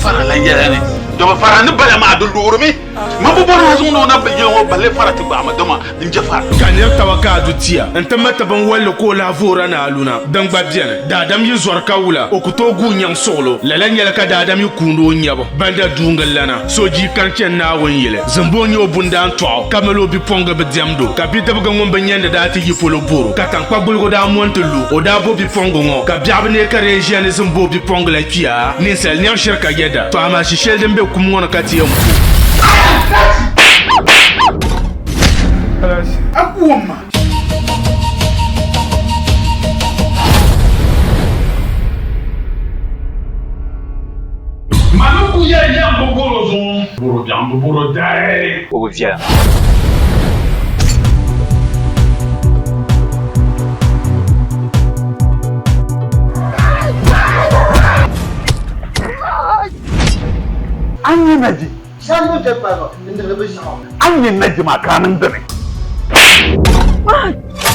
fara lan yɛla ni dama fara ni bala maa di loorimi man bi bɔri na zaŋ o na yili ŋɔ balle fara ti gbaai ma dama n je fara. Ka nir taba ka a du tia nti ma ti binwolli ka o lahi voora ni a luna, din gba beni. Daadam yi zɔri ka wula, o ku tooi guui nyaŋ suɣilo. Lala nyɛla ka daadam yi kuundi o nyabu banda duungi lana. So jii kani chani Naawuni yili. Zimbo n-nyɛ o bundaan tɔɣu, ka mali o bipuɣiŋga bi diɛmd o. Ka bidibiga ŋun bi nyandi daa ti yi polo bor o, ka taŋkpagbuligu daa mɔni ti lu. O daa bo bipuɣiŋga ŋɔ, ka biɛɣu bi neei ka di yɛn ʒiya ni Zimbo bipuɣiŋga la kpiya. Ninsal niɛm shiri ka yɛda. Tɔ amaa shi shɛli din be kum ŋɔ ni ka ti yɛn ku. Mani ku yɛli yɛm bi bɔro zuŋɔ. Bɔro biɛɣu bi bɔro dahi. O bi viɛla. A ni nyɛ naji. A ni nyɛ naji maa ka a niŋ dini.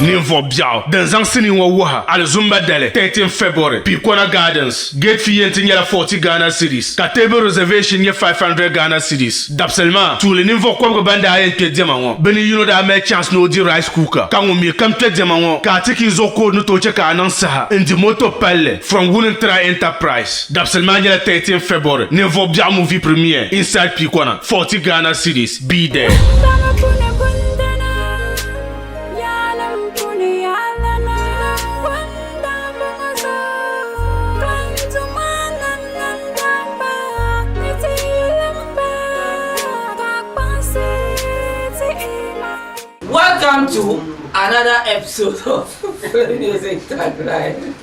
Ninvuɣ biɛɣu din zaŋ sinii ŋɔ wuhi Alizumba dali 13 February, Pikona Gardens. Gate fee yɛn ti nyɛla 40 Ghana cedis, ka table reservation nyɛ 500 Ghana cedis. Dabisili maa, tuuli ninvuɣ kɔbiga ban daa yɛn kpe diɛma ŋɔ, bɛ ni yino daa mali chance ni o di rice cooker, ka ŋun mi kam kpe diɛma ŋɔ ka a ti ka i zuɣu code ni tooi che ka a niŋ saha n-di moto palli from Wunintira Enterprise. Dabisili maa nyɛla 13 February, ninvuɣ biɛɣu movie premiere inside Pikona, 40 Ghana cedis. Be there. Welcome to another episode of Music Tagline.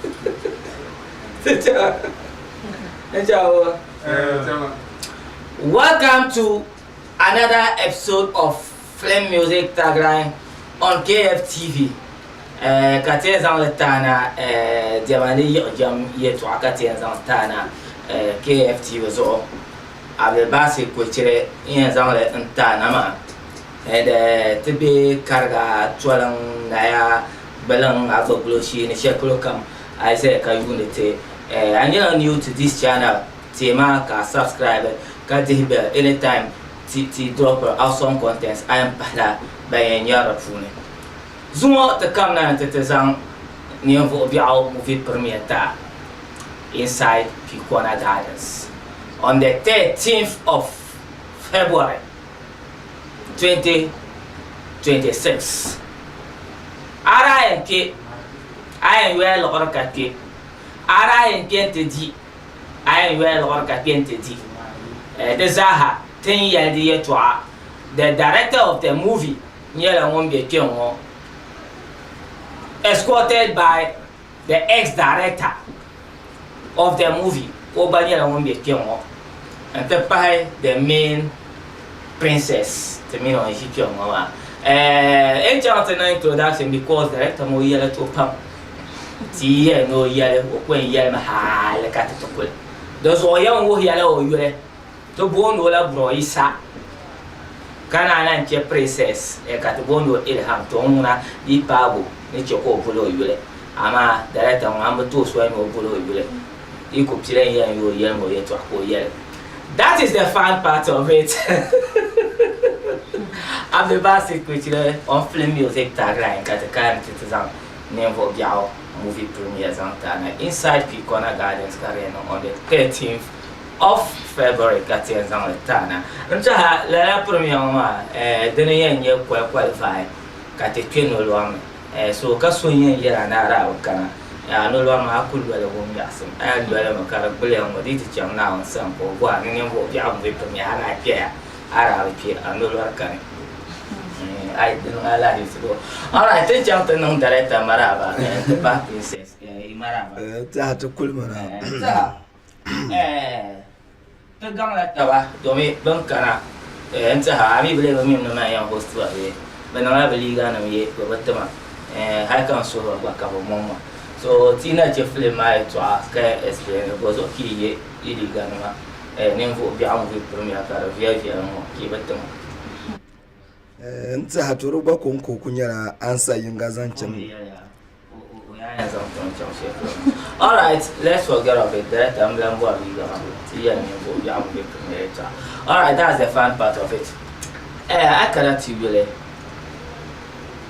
Welcome to another episode of Film Music Tagline on KFTV. Eh, ka ti yɛn zaŋ li taana eh, diɛma ni yiɣijɛm yɛltɔɣa ka ti yɛn zaŋ taana eh, KFTV zuɣu. Abdulbasi Kuchiri n yɛn zaŋ li n taana maa. And eh, ti be Kariga, Toliŋ, Naya, Gbaliŋ, Agboglo shee ni shɛli polo kam a yi zaya ka yuundi ti. Eh, a nyɛla new to this channel, teema ka a subscribe ka dihi bell anytime ti ti drop awesome contents a yɛn pahila ban yɛn nyari di puuni. Zuŋɔ ti kamina ni ti ti zaŋ ninvuɣ biɛɣu movie premiere ti a inside Pikona Gardens on the 13th of February 2026. A daa yɛn kpe, a yɛn yoya liɣiri ka kpe. A daa yɛn kpe nti di a yɛn yoya liɣiri ka kpe nti di. Di zaaha ti ni yɛli di yɛtɔɣa. The director of the movie nyɛla ŋun be kpɛŋŋɔ escorted by the ex-director of the movie o gba nyɛla ŋun be kpɛŋŋɔ n-ti pahi the main princess ti mini o n-ʒi kpɛŋŋɔ maa. N chaŋ ti niŋ introduction because director ŋɔ yɛla to pam. Ti yi yɛli ni o yɛli, o ku yɛn yɛlimi hali ka ti ti kuli. Di zuɣu yɛn wuhiya la o yuli. Ti booni o la Bro Isa, ka naan lahi chɛ Princess ka ti booni o Ilham. To ŋuna yi paagi o ni chɛ ka o boli o yuli. Amaa director ŋɔ a ni bi tooi soli ni o boli o yuli. Yi ku pili n-yɛn yi o yɛlim o yɛltɔɣa ka o yɛli. That is the fun part of it. Abdulbasit Kuchile on Film Music Tagline ka ti karim ti ti zaŋ ninvuɣ biɛɣu movie premiere zaŋ ti a na inside Pikona Gardens ka di yɛn niŋ on the 13th of February ka ti yɛn zaŋ li ti a na. N tɛha lala premiere ŋɔ maa eh, dini yɛn nyɛ koli qualify ka ti kpe nolɔri ni eh, so ka so yɛn yɛl a ni a daa bi kana eh, a nolɔri maa a ku loli wumyaɣisim a yɛn loli mi ka di gbuliya ŋ-ŋɔ di yi ti chaŋ Naawuni sani ka o bɔhi a ni ninvuɣ biɛɣu movie premiere a daa kpeya a daa bi kpe a nolɔri kani. Ai di niŋ alahichi bo. Alright, ti chaŋ ti niŋ director maraba ti pahi princess maraba. Tiɛha ti kuli mi na. Tiɛha ti gaŋla taba domi bin kana n tiɛha a mi bi lee bi mi ni man yɛn host ba bee bi niŋla bi liiga nim ye bi bi tima hali ka n suhi ba gba ka bi mɔŋ ma so ti na chɛ film maa yɛltɔɣa ka explain bɔ zuɣu ka yi ye yi liiga nima Ninvuɣ biɛɣu ŋun pirimiya ka di viɛl viɛli ŋɔ ka yi bi tim o. N tɛha to di gba kɔŋko ku nyɛla ansa yiŋga zaŋ chaŋ. Alright, let's forget of it. Director, n lan bɔri liiga maa. Ti yɛli ninvuɣ biɛɣu ŋun be premiere yɛltɔɣa. Alright, that's the fun part of it. Eh, a kana ti yuli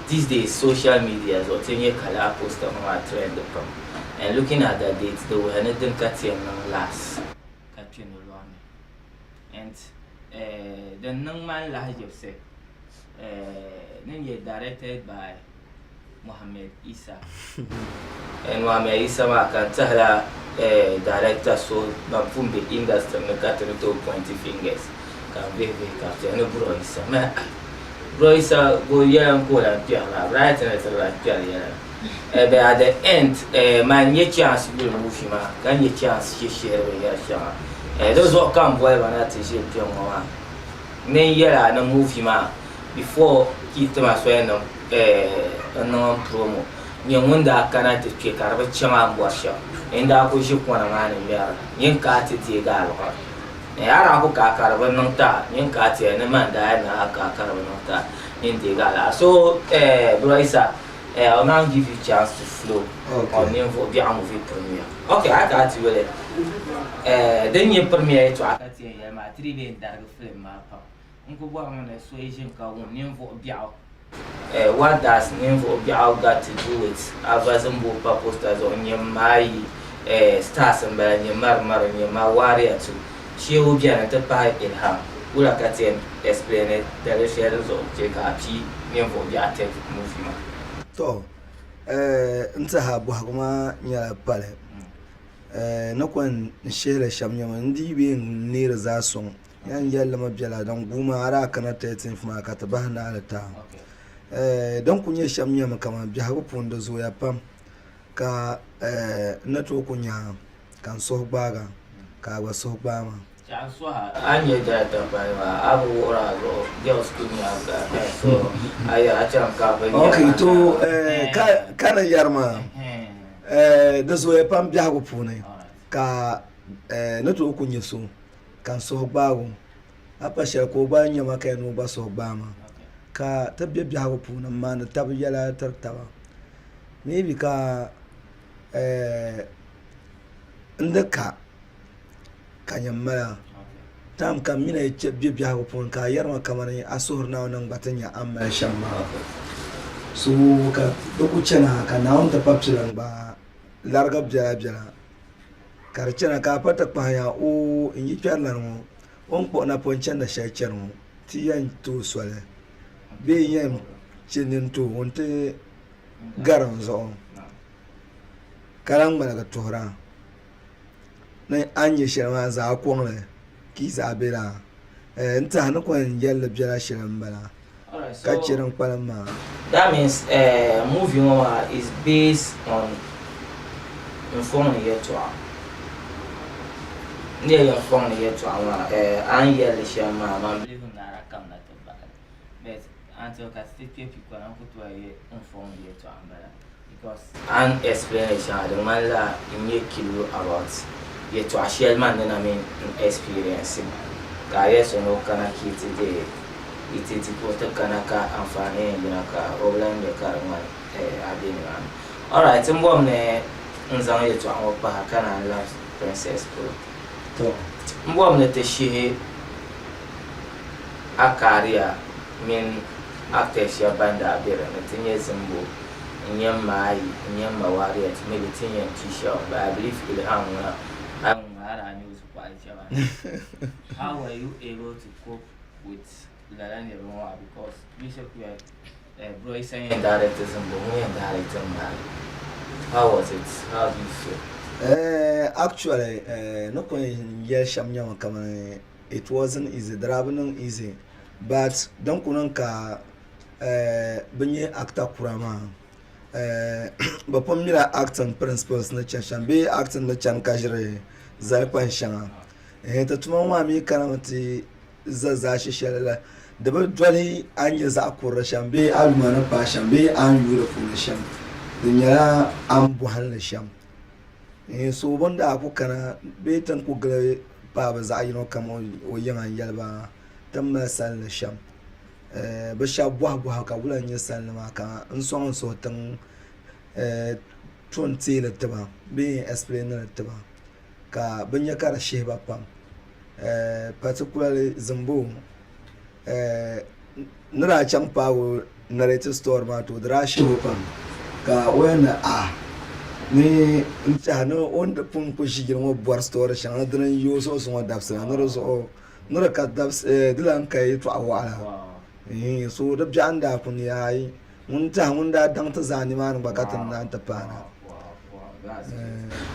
these days social media zuɣu ti nyɛ ka lala poster ŋɔ maa trend pam. And looking at the date, di wuhi ni din ka ti yɛn niŋ last ka kpe nolɔɣu ni. And eh, din niŋ ma n lahi jibisi eh, ni nyɛ directed by Mohammed Isa. And Mohammed Isa maa ka n tɛhila eh, director so ban pun be industry ni ka ti ni tooi pointi fingers ka n vihi vihi ka bi tɛhi ni Bro Isa. Mɛ Bro Isa go yɛla n ka o lan kpɛri maa, bɛ daa ti ni ti di lan kpɛri yɛla. Eh, but at the end eh, man nyɛ chance yuli movie maa ka nyɛ chance shɛ shihiri binyɛri shɛŋa. Eh, di zuɣu ka n boli ba na ti ʒi kpɛŋ ŋɔ maa. Ni n yɛla ni movie maa before ki ti ma soli niŋ eh, n niŋ n promo nyɛ ŋun daa kana ti kpe ka di bi chaŋ a ni bɔri shɛm. N daa ku ʒi kɔna maa ni ŋmɛri nyin ka a ti deegi aliɣiri. Eh, a daa ku ka a ka di bi niŋ ti a, nyin ka a ti yɛli ni man daa yɛli ni a ka a ka di bi niŋ ti a, nyin deegi aliɣiri. So, eh, Bro Isa, eh, I will now give you chance to flow Okay. on ninvuɣ biɛɣu movie premiere. Okay, a ka a ti yuli. Eh, din nyɛ premiere yɛltɔɣa ka ti yɛn yɛli maa, ti dii bee n-darigi film maa pam. N ku bɔrimi ni so yi ʒini ka wum ninvuɣ biɛɣu. Eh, what does ninvuɣ biɛɣu got to do with Ava Zimbo pa poster zuɣu n-nyɛ Maayi, eh, stars m-bala, n-nyɛ Marimari, n-nyɛ Mawariyatu, Shehu beni nti pahi Ilham. Wula ka ti yɛn explain daliri shɛli din zuɣu chɛ ka a pii ninvuɣ biɛɣu tech movie maa? To, eh, n tɛha bɔhigu maa nyɛla pali. Eh, ni ko n shihili shɛm nyɛmi n dii bee n neeri zaa sɔŋ. Yan yɛlli mi biɛla din guui maa a daa kana 13th maa ka ti bahi naali taai. Eh, din ku nyɛ shɛm nyɛmi kaman biɛhigu puuni di zooya pam ka eh, n ni tooi ku nya ka n suhu gbaaga ka a gba suhu gbaai ma. A ni nyɛ director pali maa a bi wuhiri a zuɣu girls school nyaaŋa so a yɛri a chaŋ ka bi Ok, to eh, ka, ka ni yɛri maa eh, di zooya pam biɛhigu puuni ka eh, ni tooi ku nyɛ so ka n suhu gbaagi o a pa shɛli ka o gba nyɛ ma ka yɛn ni o gba suhu gbaai ma ka ti bɛ biɛhigu puuni n maandi tabi yɛla tiri taba maybe ka eh, n di ka ka nyɛ mala time kam mina yi bɛ biɛhigu puuni ka a yɛri ma kamani a suhuri Naawuni ni gba ti nya a ni mali shɛm maa so ka di ku chana ka Naawuni ti pa pila n gba larigi biɛla biɛla ka di chana ka a pa ti kpahiya o n yi kpɛrilana ŋɔ o ni kpuɣi napɔŋ chandi shɛli chani ŋɔ ti yɛn ti o soli bee n yɛn chɛ nini ti o ŋun ti gari n zuɣu ka lahi ŋmaligi tuhira ni a ni nyɛ shɛli maa zaa kɔŋli ka yi zaa be laa n tiɛha ni ko n yɛlli biɛla shɛli n bala ka chɛ din kpalim maa. That means movie ŋɔ maa is based on n fɔŋ ni yɛltɔɣa. N ni yɛn fɔŋ ni yɛltɔɣa maa a ni yɛli li shɛm maa man believe ni a daa kamina ti bahi li but until ka ti ti kpe pukɔna n ku tooi yɛ n fɔŋ ni yɛltɔɣa m bala because a ni explain li shɛŋa di ŋmanila n nyɛ clue about yɛltɔɣa shɛli man ni na mi n experience ka a yɛli so ni o kana ka yi ti deei yi ti di ka o ti kana ka anfaani yɛn yina ka o bi lahi nya ka di ŋmani a be nimaani. Alright, n bɔmi ni n zaŋ yɛltɔɣa ŋɔ pahi ka naan labi Princess polo. To. M bɔmi ni ti shihi a career mini actors shɛba ban daa be di ni ti nyɛ Zimbo, n-nyɛ Maayi, n-nyɛ Mawariyat, maybe ti ni yɛn pii shɛba but I believe Ilham ŋuna a ŋun maa daa nyɛ o zuɣupaɣili chɛba ni. How were you able to cope with lala niriba ŋɔ maa because binshɛli eh, bro yi san yɛn direct Zimbo, ŋun yɛn direct Maayi. How was it? How do you feel? Eh, actually, eh, ni ko n yɛli shɛm nyɛmi kamani it wasn't easy, di daa bi niŋ easy but din ku niŋ ka eh, bi nyɛ actor kura maa eh, bi pun mila acting principles ni chani shɛm bee acting ni chani ka ʒiri zalikpan shɛŋa. Eh, ti tuma ŋɔ maa mi kanami ti za zaashe shɛli la di bi doli a ni nyɛ zaɣ kurili shɛm bee a yuma ni paai shɛm bee a ni yuui di puuni shɛm di nyɛla a ni bɔhim li shɛm. So bɛ ni daa ku kana bee ti ni ku gili paai bɛ zaɣ yino kam o yiŋa n-yɛli ba ti ni mali salinli shɛm. Bɛ shɛba bɔhibɔhi ka wula n-nyɛ salinli maa ka n sɔŋ n suhu tiŋ. to n teeli tiba bee n explain li tiba ka bi nya ka di shihi ba pam particularly Zimbo ni daa chaŋ paagi o narrative story maa to di daa shihi o pam ka o yɛli ni a ni n tɛha ni o ni pun ku ʒi yili ŋɔ bɔri story shɛŋa ni dini n-yi o suɣusi ŋɔ dabisili ni di zuɣu ni di ka dabisi di lan ka yɛltɔɣa waɣila so di biɛɣu n-daa ku ni aai ŋun tɛha ŋun daa daŋ ti zaa nimaani gba ka ti naan ti paana.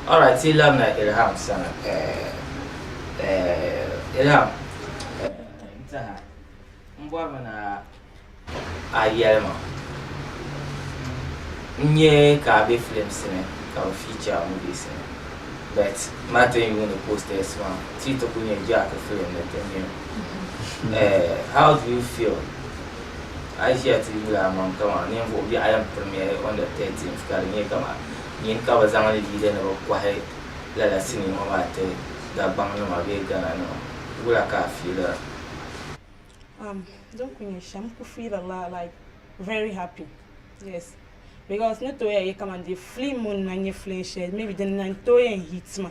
Alright, ti labina Ilham sani. Ilham, n tɛha m bɔrimi ni a yɛli ma n nya ka a be films ni ka bɛ feature movies ni but ma ti ni yuuni posters maa ti ti ku nya Jack film ni ti nya how do you feel A yi ʒiya ti yuli a maŋ kaman ninvuɣ biɛɣu yɛn premiere on the 13th ka di nyɛ kaman nyini ka bɛ zaŋ li leadi ni bɛ kɔhi lala sinii ŋɔ maa ti Dagbaŋ nima bee Ghana nima, wula ka a fiilira? Din kuli nyɛ shɛm n kuli fiilirila like very happy yes because ni tooi yɛli kaman di film ŋɔ n na nyɛ film shɛli maybe din na n-tooi yɛn hit ma.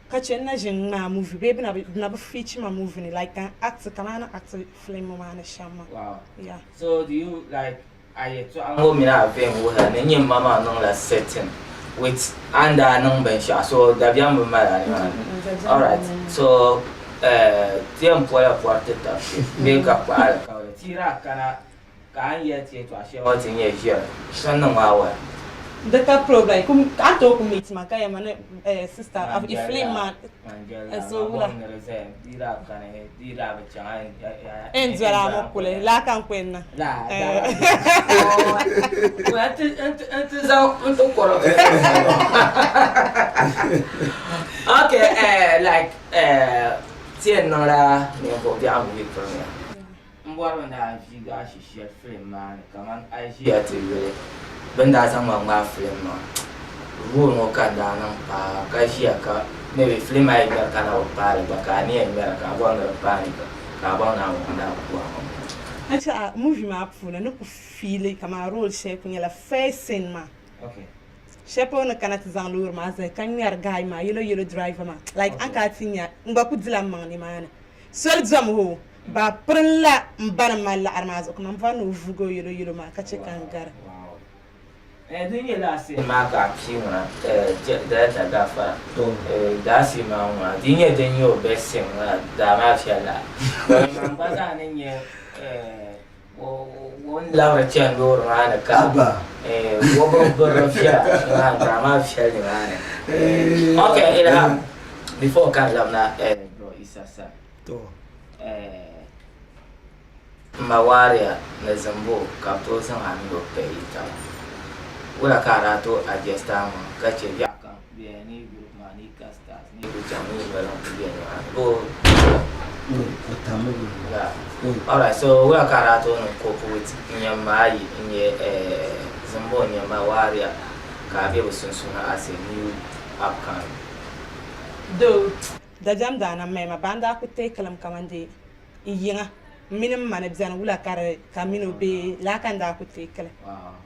Ka chɛ n na ʒi n-ŋmaai movie bee bɛ na bi feature ma movie ni like ka n act kamani a ni act film ŋɔ maa ni shɛm maa. Wow. Yeah. So do you like a yɛltɔɣa ŋɔ mini a vein wuhiya ni nyini ma maa niŋla setting with a ni daa niŋ binshɛɣu so dabiɛm bi mali a nimaani. Alright so ti yɛn pola pɔri ti tab kpe bee ka kpahi alikauli ti yi daa kana Ka a ni yɛli ti yɛtɔɣ shɛli ŋɔ ti nyɛ ʒiɛri shɛm niŋ a wali. Di ka problem kum a ni tooi ku meet ma ka yɛli ma ni eh sister i film maa so wula n doli a ŋɔ kuli laa ka n ku yɛn niŋ. Okay like ti yɛn niŋla ninvuɣ biɛɣu movie premiere. M bɔrimi ni a viigi a shi shɛli filim maa ni kamani a yi ʒiya ti yuli bɛ ni daa zaŋ ma ŋmaai filim maa role ŋɔ ka n daa niŋ paai ka ʒiya ka maybe filim maa yi ŋmɛri ka na bi paai li gba ka a ni yɛn ŋmɛra ka a bɔri ni di paai ni ka a baŋ ni a ŋɔ daa bi bɔri ŋɔ. N tɛha movie maa puuni ni ku fiili kamani role shɛli ku nyɛla first scene maa. Shɛli polo ni kana ti zaŋ loori maa zali ka ŋmɛri guy maa yellow yellow driver maa like a ni kana ti nya n gba ku dila m maŋ nimaani soli domi hoo ba pirinla m ba ni mali laɣiri maa zuɣu kaman bɔri ni o vuugi o yellow yellow maa ka che ka n gari. Din nyɛ lala scene maa ka a pii ŋuna director gafara daa scene maa ŋuna di nyɛ din nyɛ o best scene ŋuna daa maa viɛlli a man gba zaa ni nyɛ O ni labiri chani loori maa ni ka o bi biri viɛla maa daa maa viɛli nimaani. Okay, Ilham, before ka n labina bro Isa sani. M ma Waria ni Zimbo ka bɛ tooi zaŋ a mini o pahi yi taba. Wula ka a daa tooi adjust a maŋa ka che biɛɣu kam bɛ ni group maa ni ka stars ni ku chaŋ ni yoli n-kuli be nimaani bee Alright, so wula ka a daa tooi niŋ cope with n-nyamma ayi n-nyɛ Zimbo n-nyamma Waria ka a be bɛ sunsuuni as a new upcoming? Though dabiɛm daa na mali ma, baa n-daa ku teei kalim kaman dee n yiŋa m mini m ma ni beni wula ka di ka m mini o bee laa ka n daa ku teei kili.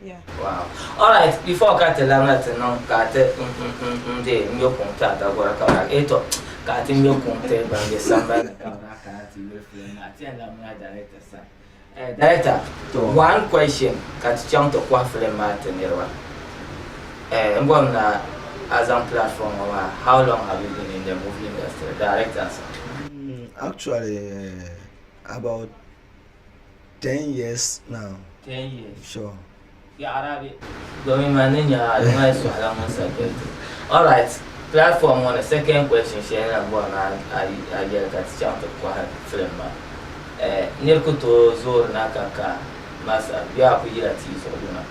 Yeah. Wow. Alright, before ka ti labina ti niŋ ka ti n de n ŋme kuŋ ti a dagora ka bɛ eh to ka ti ŋme kuŋ ti ban be sambani ni ka bɛ daa kana ti yuli film maa ti yɛn labina director sani. Eh, director, one question ka ti chaŋ ti kɔhi film maa ti niriba. Eh, n bɔri ni a zaŋ platform ŋɔ maa, how long have you been in the movie industry? Director sir. Actually, about 10 years now. 10 years? Sure. Ya Arabi, domin man ni nya a ŋmali sɔhila ŋun sa doli ti. Alright, platform ŋɔ ni second question shɛli na bɔri ni a yɛli ka ti chaŋ ti kɔhi film maa. Eh, niri ku tooi zoori na ka ka masa bee a ku yila tia zuɣu luna?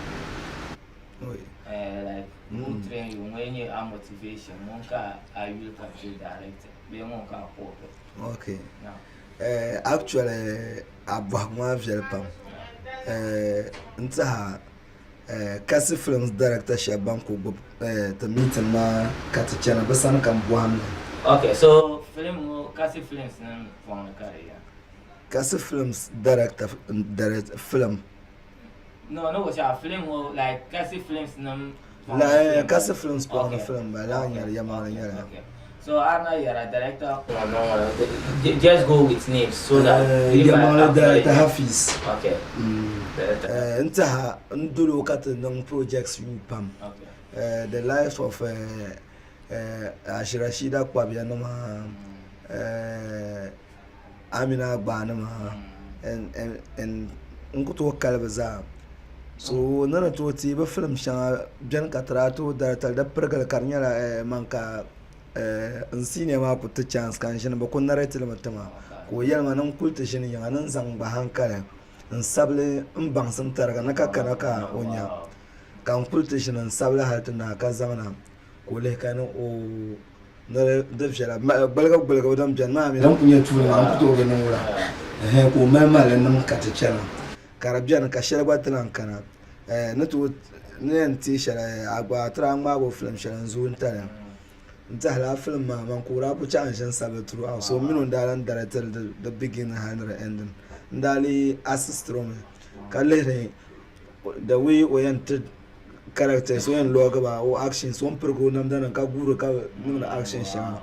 Eh, like, who train you? Ŋun nyɛ a motivation? Ŋun ka a yuli ka ti direct bee ŋun ka a koopi? Okay. No. Eh, actually, a bɔhigu maa viɛli pam. Eh, n tiɛha eh, Kasi Films director shɛba ban ku gbubi eh, ti meeting maa ka ti chana bɛ sani ka n bɔhim li. Okay, so film ŋɔ Kasi Films nim fɔŋ ni ka di ya? Kasi Films director, direct film. No, no, shɛŋa film ŋɔ like Kasi Films nim La Kasi Films puɣini film ba laa nyɛli yɛlimaŋli nyɛli. So a na yɛra director ŋɔ niŋ ŋɔ just go with names so that we might Yɛlimaŋli director Hafiz. Okay. N tiɛha n doli o ka ti niŋ projects yuui pam. The life of Ashirashida Kpabia nima Amina Agbaanima n ku tooi kali bi zaa so ni ni tooi teei bi filim shɛŋa biɛni ka ti daa tooi dari di pirigili ka di nyɛla man ka n senior maa ku ti chɛns ka n ʒini bi ku narɛti limi tima ka o yɛli ma ni n kuli ti ʒini yiŋa ni n zaŋ gba hankali n sabili n baŋsim tariga ni ka kana ka o nya ka n kuli ti ʒini n sabili hali ti naai ka zaŋna ka o lihi ka ni o ni di viɛla gbaligibu gbaligibu din biɛni maa mii din ku nyɛ tuuli maa n ku tooi bi niŋ wula ka o mali mali niŋ ka ti chɛna ka di biɛni ka shɛli gba ti lahi kana ni tooi ni yɛn teei shɛli a gba ti daa ŋmaagi o filim shɛli n zooi n tali n tiɛhi laa filim maa man ka o daa ku chaɣa n ʒini sabili throughout so n mini o n daa lahi direct the beginning hali ni di ending n daa lee assist o mi ka lihiri the way o yɛn ti characters o yɛn loogi ba o actions o ni pirigi o namda nim ka guuri ka niŋdi action shɛŋa.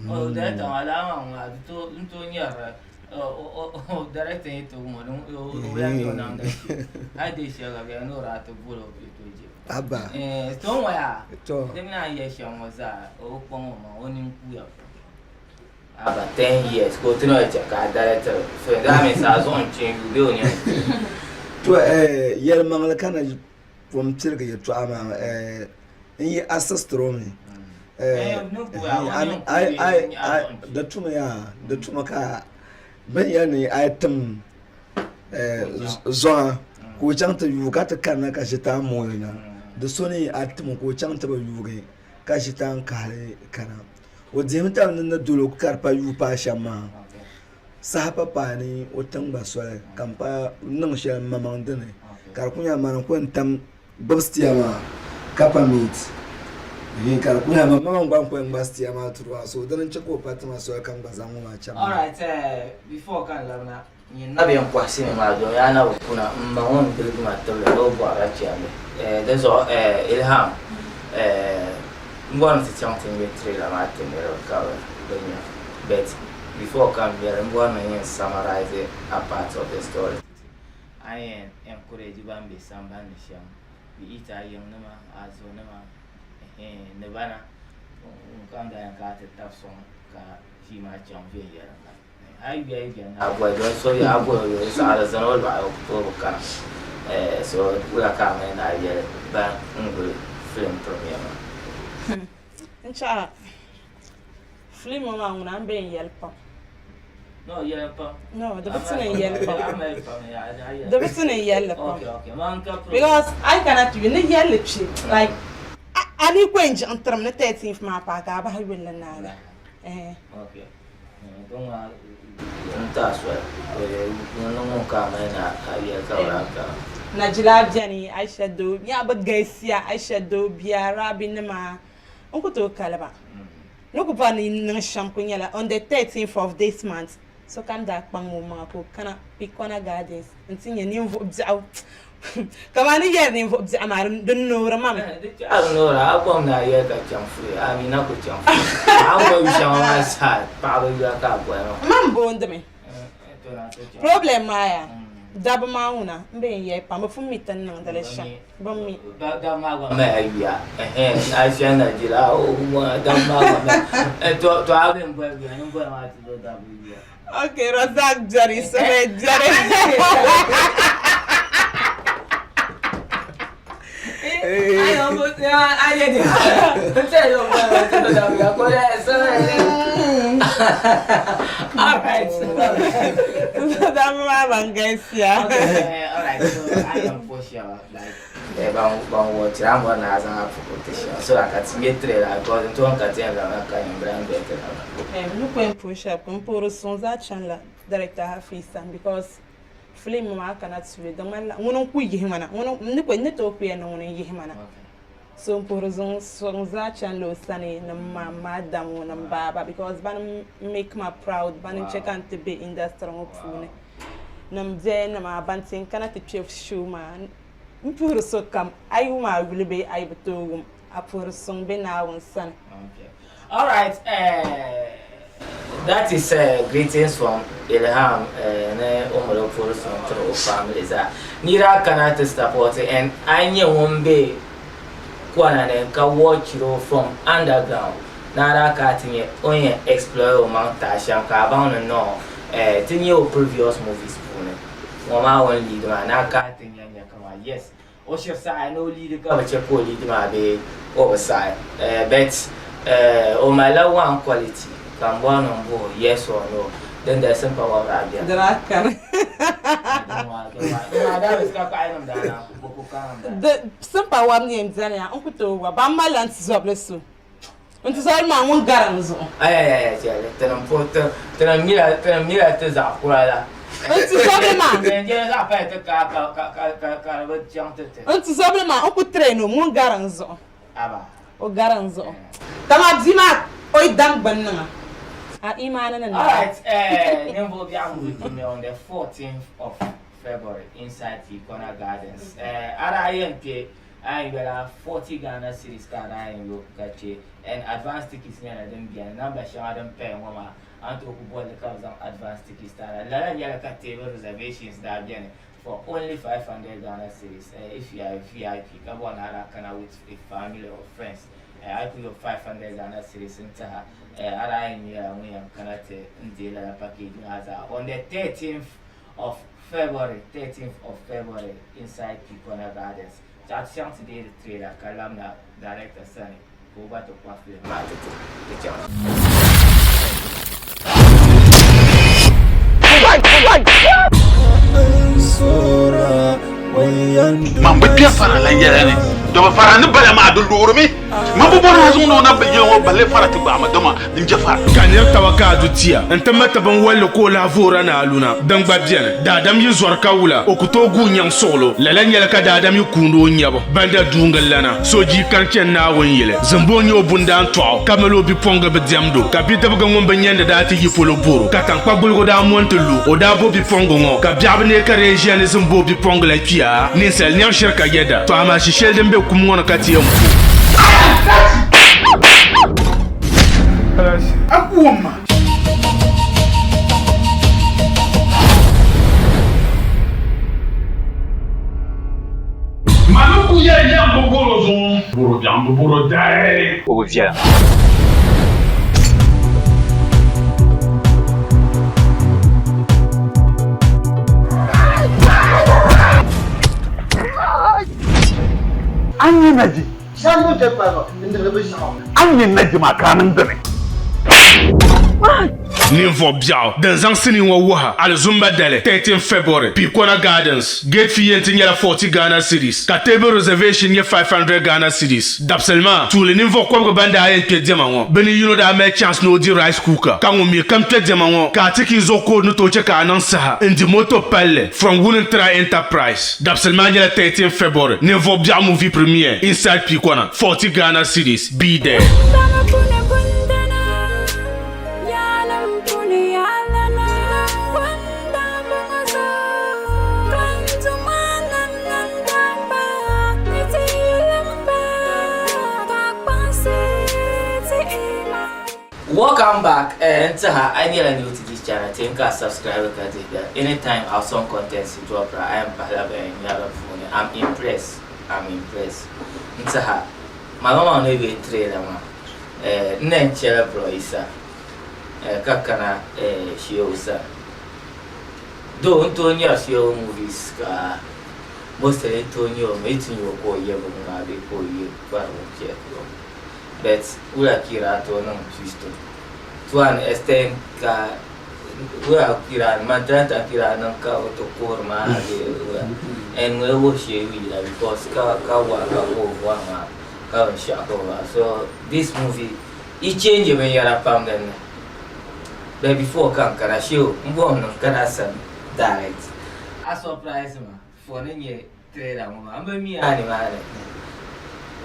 O director maa laa maa ŋuna di tooi n tooi nyɛrili o director yi ti ŋɔ o lahi nyɛ o namda shee hali dee shɛli gba bɛni ni o daa ti boli o bɛ tooi je Abba. To ŋɔ yaa To. di mi naan yɛli shɛm ŋɔ zaa o kpaŋ o maŋ o nini kuuya Abba 10 years ka o ti na chɛ ka a director film that means a zuɣu n kpi n yuui bee o nini kuuya. To yɛlimaŋli ka na pun pirigi yɛltɔɣa maa n yi assist o mi di tumi yaa di tumi ka bɛ ni yɛli ni a yi tim zɔŋa ka o chaŋ ti yuui ka ti kanna ka ʒitaa mooi na di so ni a tim o ka o chaŋ ti bi yuugi ka ʒitaa n-kahili kana o dihimi taba ni ni doli o ka di pa yuui paai shɛm maa Saha pa paai ni o tiŋ gba soli ka m pa niŋ shɛli m maŋmaŋ dini ka di ku nyɛla mani n-ku yɛn tam gbubi sitiya maa ka pa meet ka di ku nyɛla man maŋmaŋ gba n-ku yɛn gba sitiya maa tiri o so dini n-chɛ ka o pa ti ma soli ka m gba zaŋ ŋɔ maa chaŋ maa. Alright before ka n labina nyin na bɛ n kɔhi sini maa domi a na bi kuna m ma ŋɔ n-gbiligi ma tibili ni o bɔrila chɛndi di zuɣu Ilham m bɔri ni ti chaŋ ti ŋme trailer maa ti niriba ka bɛ nya but Before ka n mɛri n bɔri ni n yɛn summarize a part of the story. A ni yɛn encourage ban be samban ni shɛm, be it a yiŋnima, a zonima, ɛhɛn, ni bana, ŋun kam daa yɛn ka a ti tabi sɔŋ ka ʒii maa chaŋ viɛnyɛliŋga. A yi yuya yi beni a boli doli so bee a boli o yuli saɣiri zani o lɔɣili o ku tooi bi kana. So wula ka a mali ni a yɛli ban n-guli film premiere maa? N chaɣa Film ŋɔ maa ŋuna n be n yɛli pam. No, yɛli pam. No, di bi tu ni n yɛli pam. A mali pam, ya, a yɛli. Di bi tu ni n yɛli pam. Okay, okay. Man ka problem. Because I cannot you ni yɛli kpe like a ni ku yɛn jiɣi n tirim ni 13th maa paai ka a bahi yuli ni naagi. Eh. Okay. Don ŋɔ n ti a soli. Ŋun ni ŋun ka a mali ni a yɛli ka bɛ lahi kana. Najila beni, Aisha Doo, nya bɛ galisiya, Aisha Doo bia, Rabi nima, N ku tooi kali ba. Ni ku bɔri ni yi niŋ shɛm kuli nyɛla on the 13th of this month, sokam daa kpaŋ o maŋa ka o kana Pikona Gardens nti nya ninvuɣ biɛɣu. Kamani ni yɛli ninvuɣ biɛɣu maa, di noori ma mi. Di chaɣ di noori a bom ni a yɛli ka chaŋ free, a mi na ku chaŋ free. A ni boli yu shɛŋa maa zaa paɣaba yuya ka a boli maa. Man boondimi. Problem maa yaa, dabba maa ŋuna m be n yɛli pam, bɛ pun mi ti ni niŋdi li shɛm. Bɛ mi. Dabba maa gba mali yuya, ɛhɛn, Aisha Najila, dabba maa gba mali, to a bɛ n boli yuya, ni boli maa ti zo dabba yuya. Okay, Razak beni, Samed beni. Alright. Dabba maa ban galisiya. Okay, alright. So I am for sure like ban ban watch I'm gonna ask an ti so that ka ti ŋmɛ trailer because n toon ka ti yɛn zaŋ ka yɛn bila n bɛ trailer. N ni ku yɛn puhi shɛli n puhiri suŋ zaa chanila director Hafiz sani because Film maa kana ti be di ŋmanila ŋuni n-ku yihi ma na ŋuni n ni ni tooi ku yɛli ni ŋuni n-yihi ma na so n puhiri zuŋ zaa chanila o sani ni m ma m ma Adamu ni m baaba because bani m-make ma proud bani n-che ka n ti be industry ŋɔ puuni ni m biɛya nima ban ti yɛn kana ti kpe show maa. M puhiri sokam, a yi wum a yuli bee a yi bi tooi wum, a puhiri suŋ be Naawuni sani. Okay. All right. That is greetings from Ilham ni o mali o puhiri suŋ tiri o family zaa. Nira kana ti support and a nyɛ ŋun be kɔna ni ka watch o from underground. Ni a daa ka ti nyɛ o ni yɛn explore o maŋ tahi shɛm ka a baŋ ni no ti nyɛ o previous movies puuni ŋɔ maa o ni lead maa ni a ka ti nya nya kaman yes o shiri saɣi ni o lead ka bi chɛ ka o lead maa bee o bi saɣi but o malila one quality ka n bɔri ni n buhi o yes or no din galisi m-pa wabiri a biɛri. Di daa kani. Di simpa wabu ni yɛn beni ya n ku tooi wa ban malila n tizɔbili so. N tizɔbili maa ŋun gari n zuɣu. Ayayaya chɛli tinim puhi tinim mila ti zaɣ kura la. N tizɔbili maa. Ti yɛn zaɣ pali ti kaa ka di bi chaŋ ti ti. N tizɔbili maa n ku train o ŋun gari n zuɣu. Aba. O gari n zuɣu. Dama bia maa o yi dam gbunni ŋa a imaani ni naai. Alright eh ninvuɣu biɛɣu movie premiere on the 14th of February inside Tikona Gardens. Eh a daa yɛn kpe a yɛn yola 40 Ghana cedis ka a daa yɛn yo ka kpe and advance tickets nyɛla din beni number shɛŋa din paya ŋɔ maa a ni tooi ku bolli ka bɛ zaŋ advance tickets ti a la. Lala nyɛla ka table reservations daa beni for only 500 Ghana cedis if you are a VIP ka bɔri ni a daa kana with a family or friends a yi ku yo 500 Ghana cedis n tiha a daa yɛn nyɛla ŋun yɛn kana ti n deei lala package maa zaa on the 13th of February 13th of February inside Picona Gardens. Zaɣ ti chaŋ ti deei di trailer ka labina director sani ka o gba ti kpa film maa ti ti ti chaŋ. Man bi kpɛ fara lan yɛla ni dama fara ni bala maa di loorimi man bi bɔri na zaŋdi o na yili ŋɔ balle fara ti gbaai ma dama n je fara. Ka nir taba ka a du tia nti ma ti binwolli ka o lahi voora ni aluna, din gba beni. Daadam yi zɔri ka wula, o ku tooi guui nyaŋ suɣilo. Lala nyɛla ka daadam yi kuundi o nyabu banda duungi lana, sojii kani chani Naawuni yili. Zimbo n-nyɛ o bundaan tɔɣu, ka mali o bipuɣiŋga bi diɛmd o, ka bidibiga ŋun bi nyandi daa ti yi polo bɔr o, ka taŋkpagbuligu daa mɔni ti lu. O daa bo bipuɣiŋga ŋɔ, ka biɛɣu bi neei ka di yɛn ʒiya ni Zimbo bipuɣiŋga la kpiya. Ninsal nyaŋ shiri ka yɛda, tɔ amaa shi shɛli din be kum ŋɔ ni ka ti yɛn ku. A ku wum ma. Mani ku yɛli yɛm bi bɔro zuŋɔ. Bɔro biɛɣu bi bɔro dahi. O bi viɛla. A ni naji. A ni naji maa ka a niŋ dini. Ninvuɣ biɛɣu din zaŋ sinii ŋɔ wuha Alizumba dali 13 February, Pikona Gardens. Gate fee yɛn ti nyɛla 40 Ghana cedis, ka table reservation nyɛ 500 Ghana cedis. Dabisili maa, tuuli ninvuɣ kɔbiga ban daa yɛn kpe diɛma ŋɔ, bɛ ni yino daa mali chance ni o di rice cooker, ka ŋun mi kam kpe diɛma ŋɔ ka a ti ka zuɣu kood ni tooi che ka a niŋ saha n-di moto palli from Wunintira Enterprise. Dabisili maa nyɛla 13 February, ninvuɣ biɛɣu movie premiere inside Pikona, 40 Ghana cedis. Be there. Welcome back eh, n tiha a nyɛla new to this channel ti n ka subscribe ka dihi bɛli anytime awesome content drop ra a yɛn pahila bɛn nyɛla puuni I'm impressed I'm impressed n tiha ma maŋ ni bɛ trailer maa eh, n na n chɛla bro Isa eh, ka kana eh, Shehu sani though n tooi nyɛri Shehu movies ka mostly n tooi nyɛ o mi yi ti nyɛ o ka o ye bini maa bee ka o ye kparigu chɛkiro but wula kira a tooi niŋ twist o to an extent ka wula kira man talanta kira niŋ ka o ti kuhiri maa bee wula and ŋuni wuhi Shehu yila because ka ka wa ka o vɔri maa ka binshɛɣu ka o va so this movie yi change binyɛra pam din ni but before ka n kana Shehu n bɔhim ni n kana sani direct a surprise ma for ni nyɛ trailer ŋɔ maa n bi mi a nimaani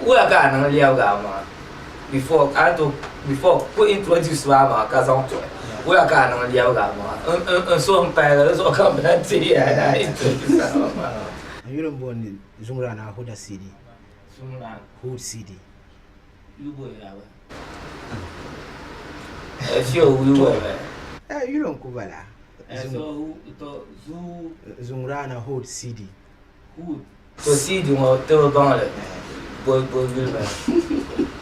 wula ka a niŋ lɛbigi a maŋa before a to before ku introduce maa maŋa ka zaŋ tuhi wula ka a niŋ lɛbigi a maŋa n suhu n paligi di zuɣu ka n bi lahi teei a ni a introduce a maŋa. N yuli n booni Zumrana Huda CD. Zumrana. Hood CD. Yuli n ku bala. Zumrana Hood CD. To CD ŋɔ ti bi baŋ li bo bo yuli bala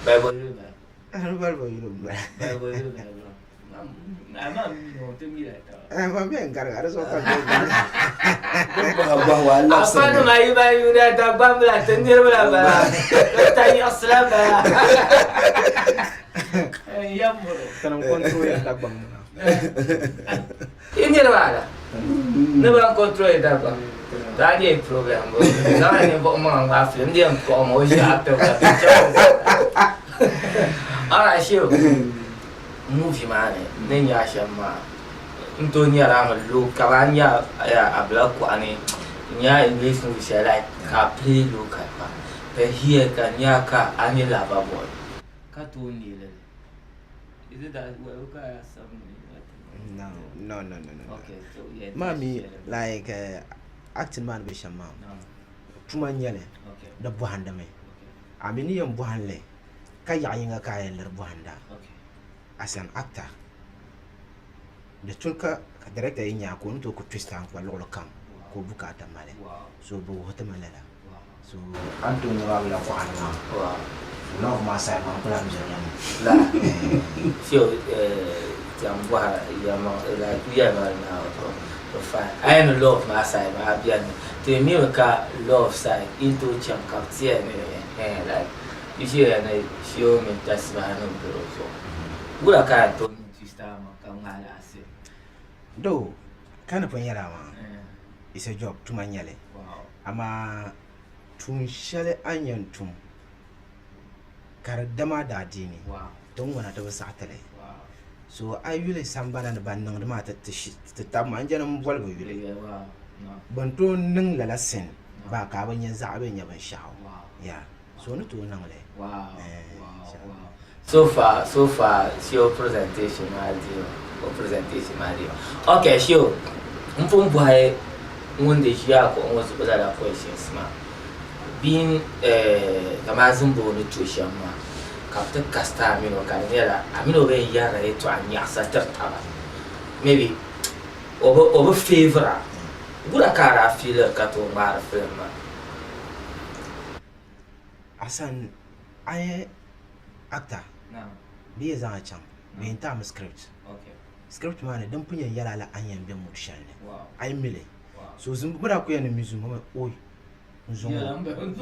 bali bo yuli bala. N bali bo yuli n bala. Bali bo yuli bala bro. Amaa mi ŋɔ ti mi la taba. Ma bɛ n gariga di zuɣu ka bɛ gariga. Afa nim ayi ban yuuna Dagbambila ti niriba la bala ti tayiɣisila bala. N yɛm bro. Tinim control ya Dagbaŋ maa. I niriba ala ni ban control Dagbaŋ to a deei problem bro. Zaŋla ninvuɣu maŋa ŋmaai filim di yɛn kpuɣi ma o ʒi a kpɛbu ka chaŋ. Alright Shehu. Movie maa ni ni nya shɛm maa n tooi nyɛri a mi local a nya abila kuɣa ni n nya English movie shɛli like ka a play local pam but here ka n nya ka a nyɛ lover boy ka tooi neeli li is it that well ka a sabi ni No, no, no, no, no. Okay, so yeah, Maa mi like acting maa ni be shɛm maa tuma n nyɛli di bɔhindimi a mi ni yɛn bɔhim li ka yaɣa yinga ka a yɛn liri bɔhinda as an actor di tuli ka director yi nya ka o ni tooi ku twist a n-kpa luɣili kam ka o bukaata mali so bɛ wuhi ti ma lala so a ni tooi nya maa bila kuɣa ni maa so love maa side maa n ku lahi mirila mi. A yɛn ni love maa side maa beni ti mi mi ka love side yi ni tooi chaŋ ka bɛ ti ya ni like Yi ʒiya ni Shio mini tasibaha nim be o zuɣu. Wula ka a yɛn tooi niŋ twist a maŋ ka ŋmahi laɣisi? Doo, ka ni pun yɛli a maa, it's a job, tuma n-nyɛ li. Amaa tuun shɛli a ni yɛn tum ka di dam a daadiini, ti ni ŋuna ti bi saɣi ti li. So a yi yuli sambana ni ban niŋdi maa ti tabi maa, n jɛni m-boli bɛ yuli. Bɛ ni tooi niŋ lala sin baa ka a bi nya zaɣa bee n-nya binshɛɣu. Yeah. So ni tooi niŋ li. Wow, wow, wow. So far, so far, show presentation maa deei o presentation maa deei. Okay, show n pun bɔhi ŋun di ʒiya kuɣu ŋɔ zuɣu lala questions maa. Being eh, kamani Zimbo ni to shɛm maa ka bɛ ti kasti a mini o ka di nyɛla a mini o bɛn yɛrila yɛltɔɣa nyaɣisa tiri taba. Maybe o bi o bi favour a. Wula ka a daa feeliri ka tooi ŋmaari film maa? Asan a yi actor bɛ yɛn zaŋ a chaŋ bɛ yɛn ti a mi script script maa ni din pun yɛn yɛli a la a ni yɛn be mood shɛli ni a yi mi li so bɛ daa kuli yɛn ni mi zuŋɔ maa oi n zuŋɔ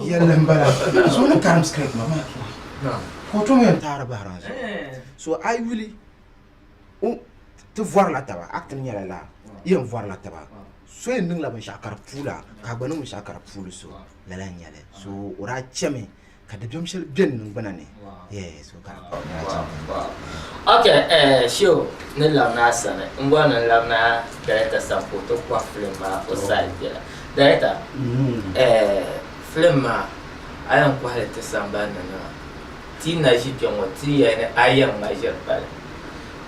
yɛlli m bala so ni karim script maa ka o tom yɛn taari bahiri n zuɣu so a yi yuli ti vɔrila taba acting nyɛla laa yɛn vɔrila taba so yɛn niŋla binshaɣu ka di puula ka a gba niŋ binshaɣu ka di puuli so lala n nyɛli so o daa chɛmi ka dabiɛm shɛli bɛ n niŋgbuna ni so ka Ok show ni labina a sani n bɔri ni n labina director sani ka o ti kɔhi film maa o side biɛla director film maa a yɛn kɔhili ti sambani ni nima Ti na ʒi kpe ŋɔ ti yɛli ni a yɛn ŋma ʒiri pali.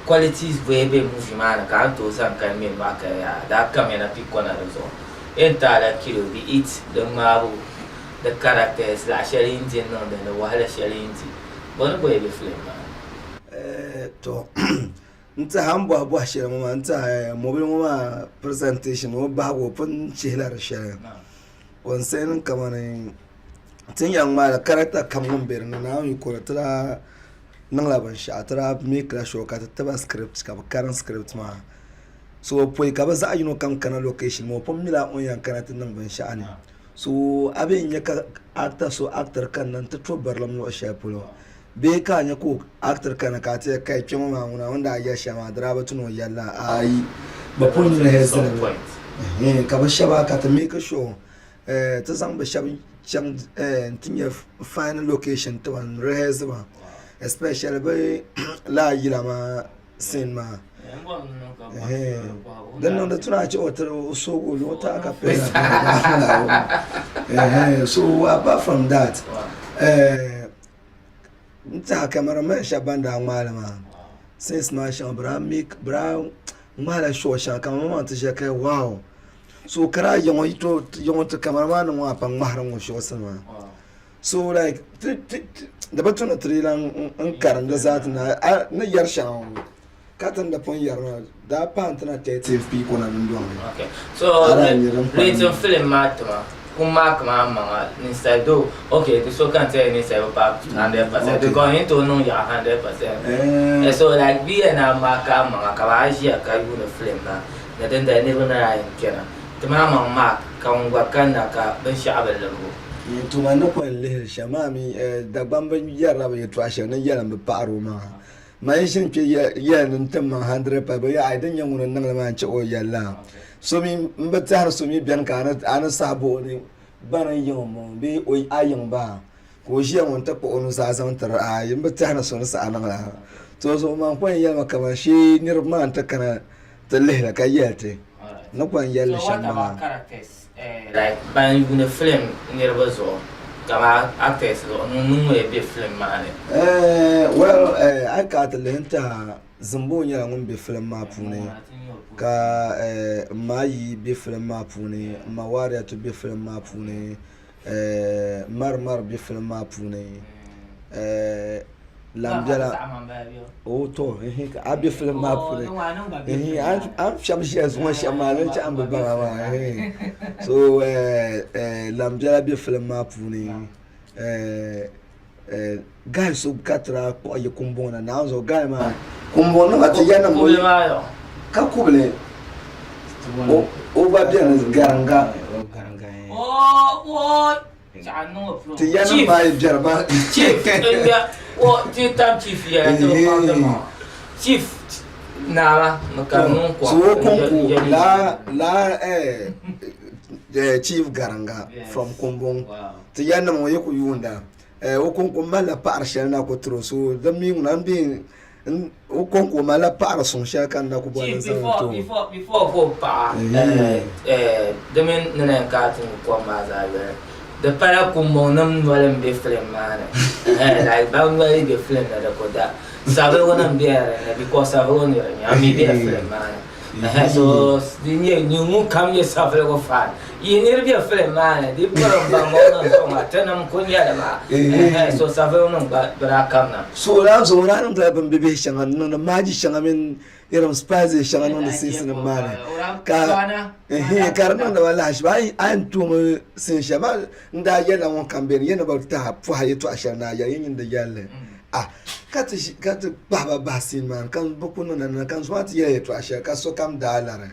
Qualities bɔyi be movie maa ni ka a ni tooi zaŋ kali ŋme nɔɣu kali yaa daa kamya na pi kɔna di zuɣu. Yɛn ti a la kilo be it di ŋmaabu, di characters, laɣ shɛli yi ni di n-niŋ din ni, wahala shɛli yi ni di. Bɔ ni bɔyi be film maa ni? To n tiɛha n bɔhi bɔhi shɛli ŋɔ maa n tiɛha mobili ŋɔ maa presentation o bahigu o pun chihila di shɛli concerning kamani Ti ni yɛn ŋmaali karita kam ŋun bɛ dinni Naawuni yiko ni ti daa niŋla binshaɣu ti daa meekila shuwa ka ti tiba script ka bi karim script maa so pɔi ka bi zaɣ yino kam kana location maa o pun mila o ni yɛn kana ti niŋ binshaɣu ni so a bee n nyɛ ka actor so actor kanna n ti to barilim luɣu shɛli polo bee ka a nyɛ ka o actor kana ka a ti yɛli kai kpɛ ŋɔ maa ŋuna o ni daa yɛli shɛli maa di daa bi tu ni o yɛli la ayi bi pun rehearse li mi ka bi shɛba ka ti make sure ti zaŋ bi shɛba chaŋ n-ti nya final location tiba n-rehearse ba especially bɛ lala yila maa scene maa din niŋdi tuna a che o tiri o soogi o luɣi taai ka pili so apart from that n tiɛha cameraman shɛba ban daa ŋmaali maa scenes maa shɛŋa bɛ daa ŋmaala shot shɛŋa cameraman maa ti ʒiya ka wow. So ka daa yiŋɔ yi to yiŋɔ ti kamara maa ni ŋɔ a pa ŋmahiri ŋɔ shɔɣisi maa. So like ti ti di bi tu ni ti dii lan n karim di zaa ti naai a ni yɛri shɛŋa ŋɔ ka ti ni di pun yɛri maa daa paai ti na 13th pii kɔna dundɔŋ ni. Okay. So A daa nyɛ din kpalim. rating film maa tima kum maa kama maŋa ninsali do okay di so kan tell ninsali bi paai 100% because yin tooi niŋ yaɣa 100%. Eh, so like bi yɛn na maa ka maŋa ka ba ʒiya ka yuuni film maa ni din dali niriba na daa yɛn kpɛna ti maa maŋ mark ka ŋun gba kanna ka binshɛɣu bi libigi o. Nyin tuma ni kɔŋ lihiri shɛm maa mi Dagbamba yɛrila bɛ yɛtɔɣa shɛli ni yɛlim bi paɣiri o maŋa. Man yi ʒini kpe yɛli ni n tim maŋ 100 pa bɛ yɛli ai din nyɛ ŋuni n niŋli maa n-chɛ o yɛli la. So mi m bi tɛhiri so mi beni ka a ni sahi bɔ o ni bani n yiŋ m-bɔŋɔ bee a yiŋ baa ka o ʒiya ŋɔ nti kpuɣi o nuzaa zaŋ tiri a ayi m bi tɛhi ni so ni sahi niŋ la. To zuɣu man kɔŋ yɛlimi kaman shee niriba maa nti kana ti lihili ka yɛli ti ni kɔŋ yɛli li shɛm maa. Like ban yuuni film niriba zuɣu kaman actors zuɣu ŋun mini ŋun yɛn be film maa ni. Well a yi kana ti lihi n-tiɛha Zimbo nyɛla ŋun be film maa puuni ka m ma ayi be film maa puuni m ma Wariatu be film maa puuni Mari Mari be film maa puuni Lambɛla o to a be film maa puuni a ni fiɛbi ʒiya zuŋɔ shɛm maa din chahi n bi baŋ a maa so Lambɛla be film maa puuni guy so ka ti daa kpuɣi yi kumbɔŋ na naawuni zuɣu guy maa kumbɔŋ nima ti yɛn niŋ ka kubili o gba beni garinga ti yɛn maa yi biɛri maa chief ti tam chief yɛla ti bi kpaŋdi maŋa chief naama mi ka niŋ ko so o konko la la chief garinga from kumbɔŋ ti yɛn nim ŋɔ yi ku yuunda o konko malila paɣari shɛli na ku tiro so din mi ŋuna n bɛ o konko malila paɣari suŋ shɛli ka n na ku bɔri ni zaŋ ti o. Before ka o paɣa di mini ni na yɛn kana ti nyu kom maa zaa yoli di pala kumbɔŋ nim noli n bɛ film maa ni like ban noli bɛ film ni di ku da savelugu nim bɛla dinni because savelugu nira n nyɛ a mi bɛla film maa ni. So di nyɛ ni ŋun kam nyɛ savelugu fan yi niri bɛ film maa ni di piri n baŋ o niŋ zuɣu maa tinim ku nyɛli maa so savelugu nim gba bi daa kamina. So laa zuɣu o daa niŋdila bin bibihi shɛŋa n niŋdi maaji shɛŋa mini irin spices shɛŋa niŋdi siinsi nim maa ni ka ka di niŋdi ba lahaʒibu a yɛn toomi siin shɛli maa n daa yɛlila ŋun kam beni yɛn ni bi tahi pɔha yɛltɔɣa shɛli ni a yɛli yi nini di yɛlli ah ka ti ka ti kpahi ba bahi siin maa ni ka bi ku niŋ nanana ka n zoma ti yɛli yɛltɔɣa shɛli ka sokam daa lari.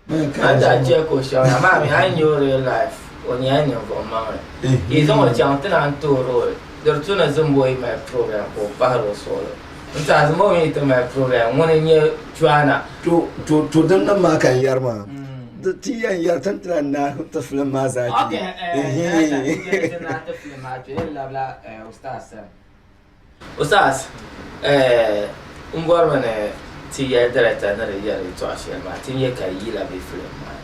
A daa chɛ ka o shɛba amaa mi a yi nya o real life o nyɛla ninvuɣ maŋli ka yi zaŋ o chaŋ ti naan toori o di di tu ni Zimbo yi mali problem ka o pahiri o suɣulo n tiɛha Zimbo mi yi ti mali problem ŋuni n-nyɛ Joana. To to to din niŋ maa ka n yɛri maa ti yɛn yɛri ti ni ti lahi naai ti film maa zaa kpi. Okay, ti naai ti film maa kpi n labila Ustaz sani. Ustaz, n bɔrimi ni ti yɛli director ni di yɛri yɛltɔɣa shɛli maa ti nya ka yila be film maa ni.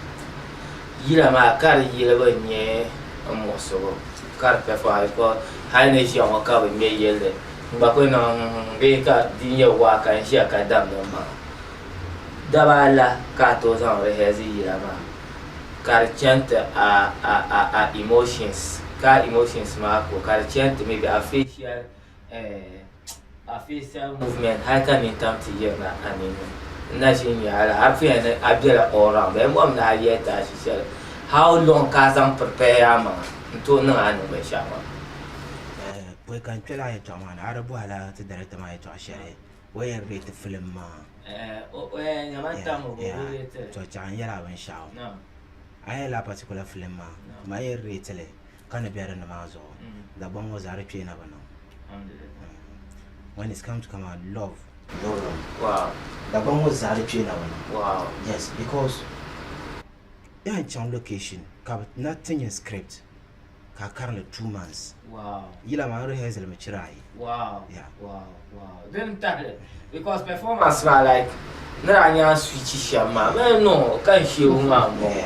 Yila maa ka di yilibu n-nyɛ n muɣisigu ka di perform because hali ni ʒiya ŋɔ ka bɛ ŋme yilli n gba kuli niŋ bee ka di nyɛ waa ka n ʒiya ka damdi m maŋa. Daba ala ka a tooi zaŋ rehearse yila maa ka di chani ti a a a a emotions ka a emotions maa ko ka di chani ti maybe a facial eh a facial movement hali ka nintam ti yirina a nini n na ʒi n nya a la a puya ni a bela all round bee m bɔhim ni a yɛli ti a ʒi shɛli how long ka a zaŋ prepare a maŋa n tooi niŋ a ni niŋ binshɛɣu maa. Pɔi ka n kpɛla a yɛltɔɣa maa ni a di bɔhila ti director maa yɛltɔɣa shɛli o yɛn rate film maa. To chɛɣu n yɛla binshɛɣu a yɛn lala particular film maa ma yɛn rate li ka ni bɛ dinni maa zuɣu Dagbaŋ ŋɔ zaa di kpee na bi niŋ when it's come to kaman love Dagbaŋ ŋɔ zaa di kpee na bi niŋ yes because yɛn chaŋ location ka bi na ti nyɛ script ka a karinli 2 months yila maa rehearsal mi chira ayi. Wow yeah. Wow wow din tahili because performance maa like ni daa nya switch shɛm maa mɛ no ka n sheebu maa n bɔŋɔ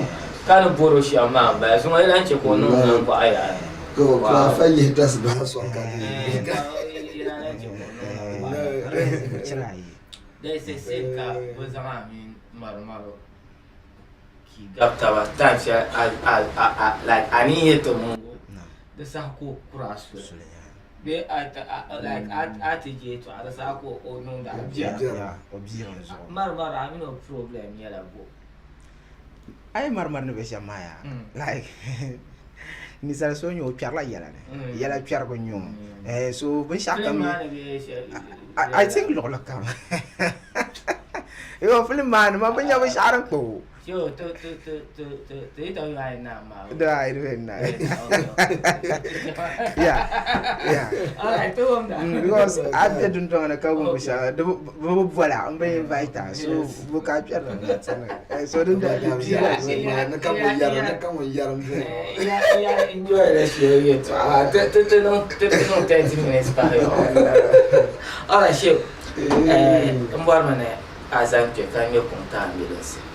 ka ni boro shɛm maa n bala zuŋɔ yi lan chɛ ka o niŋ niŋ gɔɣa yaa ka fa yihi dasibaha sɔŋ ka There is a scene ka bɛ zaŋ a mini marumaru Gabi taba time shɛli a a a a like a ni yɛn ti niŋ di saha ka o kuri a soli bee a a like a a ti je yɛltɔɣa di saha ka o niŋdi a biɛri o biɛri zuɣu mari mari a mini o problem nyɛla bo a yi mari mari ni bɛ shɛm maa yaa like ninsal so nyɛ o kpɛrila yɛla ni yɛla kpɛrigu n nyɛ o so binshaɣu kam I think luɣuli kam yo film maa ni man bi nya binshaɣu din kpa o Yo, to to to to to to yi tɔbu maa na maa. Da, I don't know. Yeah, yeah. All right, to wum da. Because a be dundɔŋ ni ka wum binshɛɣu di bi bi bola n bi invite a so bu ka kpɛri na ti ni so din da di piila ni ka ŋun yɛri ni ka ŋun yɛri n bɛ. Ya ya enjoy the show yɛltɔɣa ti ti ti niŋ ti ti niŋ 30 minutes pahi yo. All right, show. Eh, n bɔrimi ni a zaŋ kpe ka ŋmɛ kuŋ ti a milinsi ni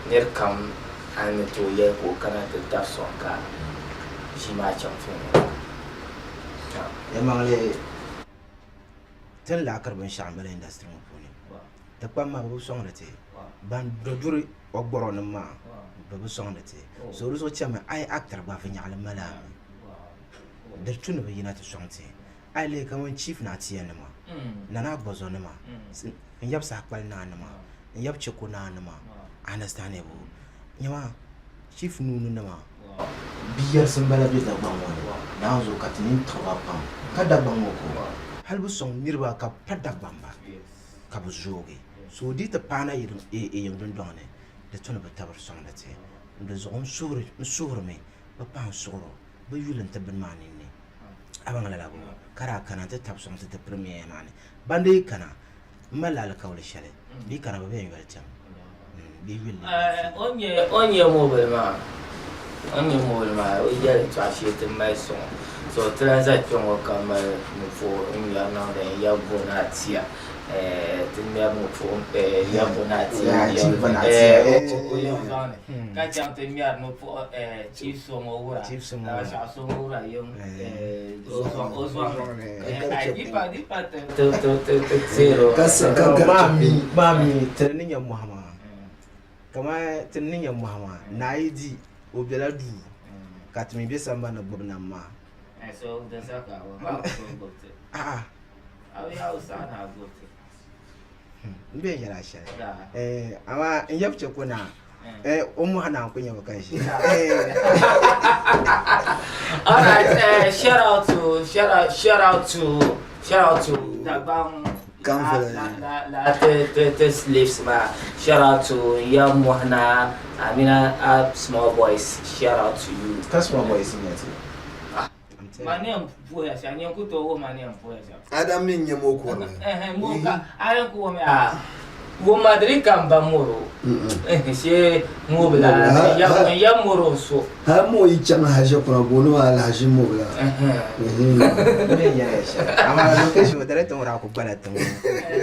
nir kam a ni tooi yɛli ka o kana ti tabi sɔŋ ka ʒii maa chaŋ tooni maa. Yɛlimaŋli, ti ni laakiri binshɛɣu m-bala industry ŋɔ puuni. Ti kpam maa bɛ bi sɔŋdi ti. Ban do duri ɔgbɔrɔnim maa bɛ bi sɔŋdi ti. So di zuɣu chami a yi actor gba viɛnyɛɣili mali a mi. Di tu ni bɛ yina ti sɔŋ ti. A yi lihi kamani Chief Naɣitiyanima, Nana Agbɔzɔnima, n yab Sahakpali Naanima, n yab Cheko Naanima, understandable. Nyama Chief Nuuninima, bi yɛrisi m-bala be Dagbaŋ ŋɔ ni, Naawuni zuɣu ka ti nini tiɣi ba pam, ka Dagbaŋ ŋɔ ko hali bi sɔŋ niriba ka bɛ pa Dagbamba ka bɛ zoogi. So di yi ti paana yiŋ dundɔŋ ni, di tu ni bɛ tabiri sɔŋdi ti. Di zuɣu n suhirimi bɛ pahi n suɣiro, bɛ yuli n-ti bini maa ninni. A baŋ lala bɔ ka daa kana nti tabi sɔŋ ti ti pirimiya maa ni. Ban dii kana m malila alikauli shɛli, bɛ yi kana bɛ bɛn yoli tiɛm bɛ yuli ni bɛ O ni nyɛ mobili maa, o ni nyɛ mobili maa, o yɛli tɔɣa shee ti mali sɔŋ. So ti lahi za kpe ŋɔ ka mali nupuɣu n-ŋmɛri niŋdi n yab bo ni a tia. Ti ŋmɛri nupuɣu yab bo ni a tia o yab zaŋ ni ka chaŋ ti ŋmɛri nupuɣu Chief so ŋɔ wura Laɣashɛɣu so ŋɔ wura yim o zɔŋ ni di pa di pa ti teeri o. Maa mi ti ni nyɛ mɔhi maa kamani ti ni nyɛ mɔhi maa naa yi di o bela duu ka ti mi be sambani gbubi nam maa. A'a. N bɛ yɛla shɛli amaa n yab chɛ ka o naa o mɔhi naan ku nyɛ ba ka ʒi. All right, shout out to shout out shout out to shout out to Dagbang la la la the the the slaves ma. Shout out to Yam Mohna, Amina, small boys. Shout out to you. Ka small boys n nyɛ ti. Mani n puhiya shɛm, nyɛ ku tooi wuhi mani n puhiya shɛm. Adam mi n-nyɛ mo kurili. Ɛhɛn, mo ka, a yɛn ku wuhimi a wo Madrid ka m ba moro shee ŋubila n yab moro n so. Hali mo yi chaŋ haʒi kuna gooni maa alahaʒi mobila. N mi n-yɛli ya shɛm. Amaa location o direct ŋɔ daa ku gbala tiŋ o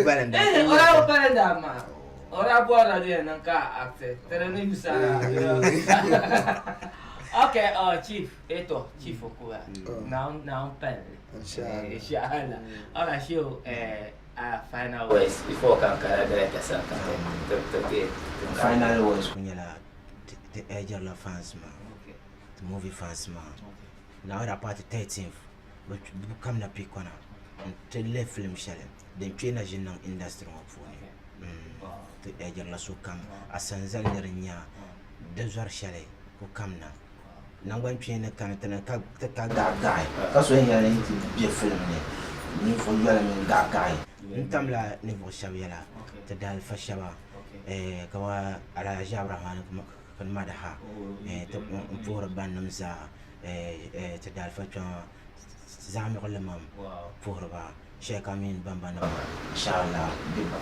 balinda. O daa bi balinda amaa o daa bɔrila di yɛn niŋ ka a acti ti di ni yusa la. Okay, chief. Eto, Chief Okuba, Naawuni Naawuni palli. Inshallah. Alright, Shehu, eh, a final words before ka n kana director sani ka ti ti ti ti Final words ku nyɛla ti ti urge-rila fans maa, ti movie fans maa. Naawuni daa paai ti 13th, bɛ bɛ kamina Pikona n-ti lihi film shɛli din kpe na ʒini niŋ industry ŋɔ puuni. Ti urge-rila sokam asanzali ni di nya di zɔri shɛli ku kamina. Naŋgban kpeeni kani ti ni ka ti ka gaɣigaɣi ka so yɛn yɛli ni ti be filim ni ninvuɣ yoli mini gaɣigaɣi. N tamla ninvuɣ shɛb yɛla ti daalifa shɛba kaman Alhaji Abdurahman bin Madaha ti m puhiri bannim zaa ti daalifa kpɛma Zaɣimiɣu Limam puhiri ba. Sheikh Amin Bamba nima inshallah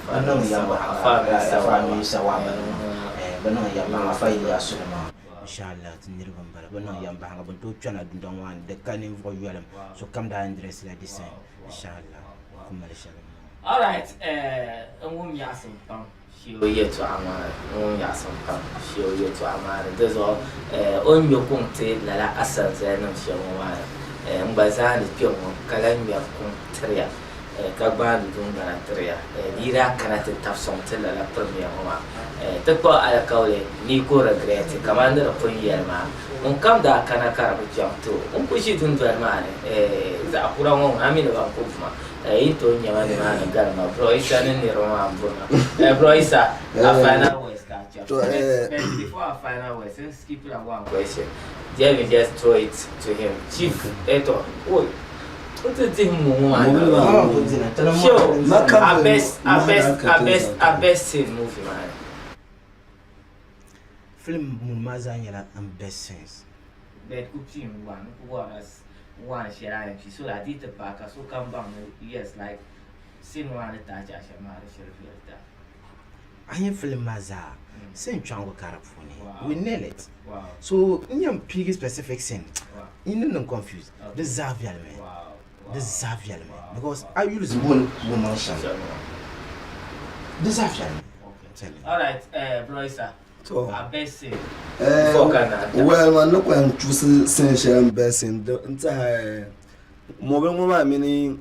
bɛ niŋ yambaɣa Afa Musa Wahaba nima bɛ niŋ yambaɣa Afa Ilyasu nima inshallah ti niriba n bala bɛ niŋ yambaɣa bɛ ni tooi kpɛna dundɔŋ maa ni di ka ninvuɣu yolim sokam daa interest la di same inshallah ku mali shɛli n bɔŋɔ. Alright n wum nyaɣisim pam shee o yɛltɔɣa maa ni n wum nyaɣisim pam shee o yɛltɔɣa maa ni di zuɣu o ni ŋme kuŋ ti lala asanzali nim shɛm ŋɔ maa ni n gba zaandi kpe ŋɔ ka lahi ŋmɛri kuŋ tiriya. ka gbaandi duŋgbana tiri ya. Di yi daa kana ti tabi sɔŋ ti lala premiere ŋɔ maa, ti kpuɣi alikauli ni yi ku regret kamani ni di pun yɛli maa. Ŋun kam daa kana ka di bi chaŋ ti o, o ni ku ʒi dundoli maa ni zaɣ kura ŋɔ ŋuna mi ni ban ku buma. Yi ni tooi nya ma nimaani gari ma, Bro Issa ni niriba maa m-buri ma. Bro Issa, a final words ka a chaŋ. But before a final words, n skip la one question. Let me just throw it to him. Chief Eto, oi, n ti dihi ŋɔ ŋɔ maa na. Show, a best, a best, a best, a best scene movie maa ni. Film mun maa zaa nyɛla n best scenes. But ku pii one, ku bɔrila one shɛli a yɛn pii so that di ti paai ka sokam baŋ ni yes like scene maa ni taai chaɣ shɛm maa di shiri viɛli taai. A nya film maa zaa scene kpiɔŋgu ka di puuni we nail it so n yɛn piigi specific scene n ni niŋ confused di zaa viɛlimi di zaa viɛlimi because a yuli boli bɛ maŋ shɛm di zaa viɛlimi. Alright, bro Isa, To a best scene before ka na ta. Well man ni kɔŋ chuusi scene shɛli n best scene n tiɛha mobili ŋɔ maa mini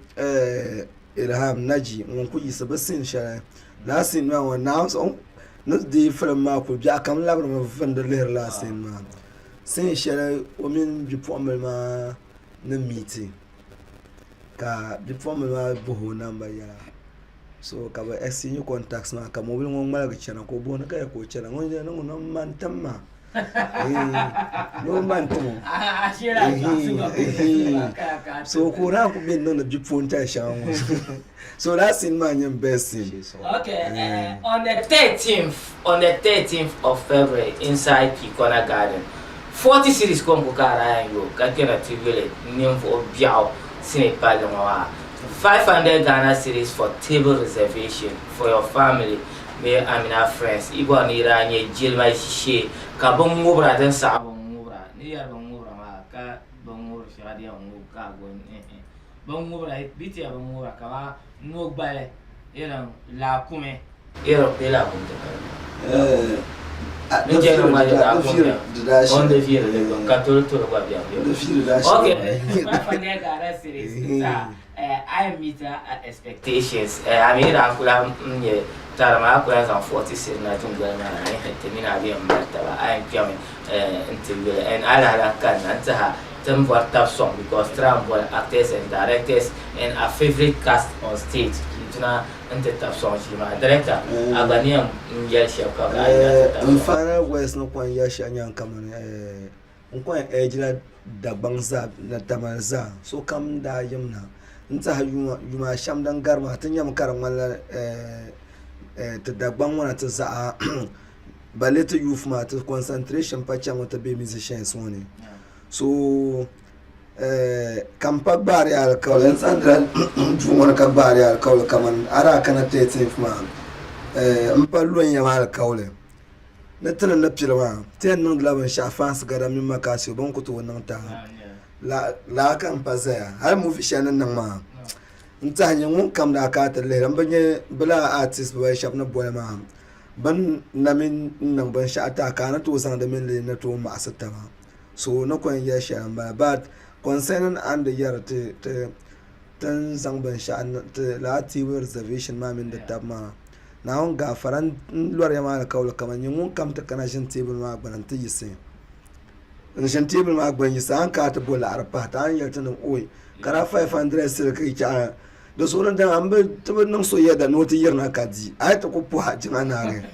Ilham Naji ŋun ku yiɣisi bi scene shɛli laa scene maa ŋɔ naa ni deei filim maa kuli biɛɣu kam labirimi vindi lihiri laa scene maa scene shɛli o mini bipuɣimbila maa ni miiti ka bipuɣimbila maa bɔhi o namba yɛla so ka bi exchange contacts maa ka mobili ŋɔ ŋmaligi chana ka o booni ka ya ka o chana ŋun yɛli ni ŋuna m-ma n-tim ma ni o ma n-tim o so ka o daa kuli be n-niŋdi bipuɣintali shɛŋa ŋɔ so last scene maa n-nyɛ m best scene. Okay, on the 13th, on the 13th of February inside Kikona Garden, 40 cedis kɔŋko ka a daa yɛn yo ka kpɛna ti yuli ninvuɣ biɛɣu sinii palli ŋɔ maa. 500 Ghana cedis for table reservation for your family bee a mini a friends. Yi bɔri ni yi daa nya jilima ʒishee ka binŋubira din saɣi binŋubira ni yɛri binŋubira maa ka binŋubiri shɛŋa di yɛn ŋubi ka a go n-ehe binŋubira bɛ ti ya binŋubira kaman nogbali irin laakumi irin bee laakumi ti kali maa ni jɛri ŋma di laakumi bɛ on di viiri li gba ka toli toli gba bɛni bɛ okay 500 Ghana cedis sa I meet expectations a mi daa kula n nyɛ tarima a kula zaŋ 40 cedi na dundoli maa ni ti mini a bɛ n mali taba a yɛn kpɛmi n ti yuli and a lahi lahi kanna n tiɛha ti ni bɔri tabi sɔŋ because ti daa boli actors and directors and our favourite cast on stage duna n ti tabi sɔŋ ʒii maa director a gba ni yɛn yɛli shɛba ka bɛ daa yina ti tabi N sɔŋ. final words ni kɔŋ yɛli shɛli nyɛla kamani n kɔŋ urge la Dagbaŋ zaa ni Tamale zaa sokam daa yimna n tiɛha yuma ashɛm din gari maa ti nyami ka di ŋmanila ti Dagbaŋ ŋɔ na ti zaɣa balle ti youth maa ti concentration pa chaŋmi ti be musicians ŋɔ ni so ka m pa gbaari alikauli n zaŋdila duu ŋɔ ni ka gbaari alikauli kamani a daa kana 13th maa m pa lɔnya maa alikauli ni ti ni ni pili maa ti yɛn niŋdila binshaɣu faansi gada mini makasio bɛ ni ku tooi niŋ taha laa ka m pa zaya hali movie shɛli ni niŋ maa n tiɛhi nyɛ ŋun kam daa kana ti lihiri m bi nyɛ bɛ lala artist bibayi shɛba ni boli maa bɛ ni na mi niŋ binshaɣu ti a ka a ni tooi zaŋ di mini li ni tooi maɣasi taba so ni ku yɛn yɛli shɛli m-bala but concerning a ni di yɛri ti ti ni zaŋ binshaɣu niŋ ti lala table reservation maa mini di taba maa Naawuni gaafara n lɔriya maa alikauli kaman nyɛ ŋun kam ti kana ʒini teebuli maa gbuni nti yiɣisi n ʒini teebuli maa gbuni yiɣisi a ni kana ti bo laɣiri pahi ti a ni yɛli ti ni oi ka daa 500 cedi ka yi chaɣi di zuɣu ni dama ti bi niŋ so yɛda ni o ti yirina ka di a yi ti ku puhi a jiŋa naagi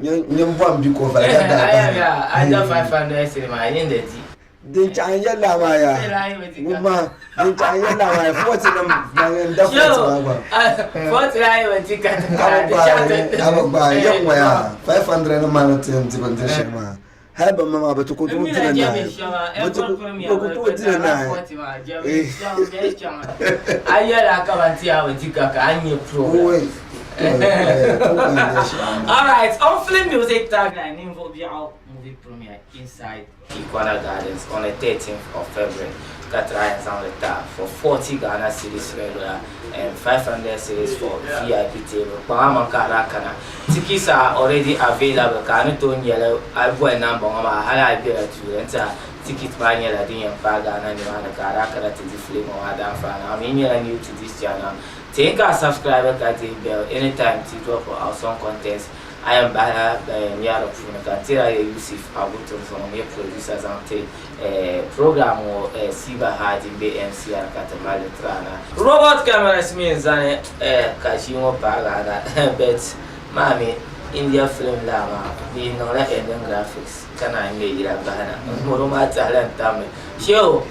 nyin bɔhim bi ko vali ka daa bahi. A da 500 cedi maa yin di di. Din chaɣi n yɛli laa maa yaa ŋun maa din chaɣi n yɛli laa maa yaa 40 nim ban yɛn da 40 maa gba. 40 laa yi bi di ka ti A bi gbaai a bi gbaai yɛm ŋɔ yaa 500 nim maa ni ti yɛn di bindiri shɛli maa hali bin ma maa bi ti ku tooi dili naai bi ti ku bi ku tooi dili naai. A yɛla kaman ti a bi di ka ka a nya problem. Alright, on Film Music Tagline ninvuɣ biɛɣu movie premiere inside Iguana Gardens on the 13th of February ka try n zaŋ li ta for 40 Ghana cedis regular and 500 cedis for VIP table. Kpaŋ a maŋ ka a daa kana. Tickets are already available ka a ni tooi nyɛli a boli number ŋɔ maa hali a yi bela tuuli n tiɛha Ticket maa nyɛla din yɛn paagi a na nimaani ka a daa kana ti di film ŋɔ maa daanfaani. A mi nyɛla new to this channel, teei ka a subscribe ka dihi bell anytime ti drop awesome contents. A yɛn bahila ban yɛn ŋmɛri di puuni ka n tira yɛ Yusuf Abu Turzo ŋun nyɛ producer zaŋ ti program ŋɔ Siba Hadi m-be MCR ka ti mali li tiri a na. Robot cameras mi n-zani ka ʒii ŋɔ paagi a na but maa mi India film laa maa bɛ yi niŋla ending graphics ka naan ŋme yila bahi na mɔro maa tɛhila n-tammi Shehu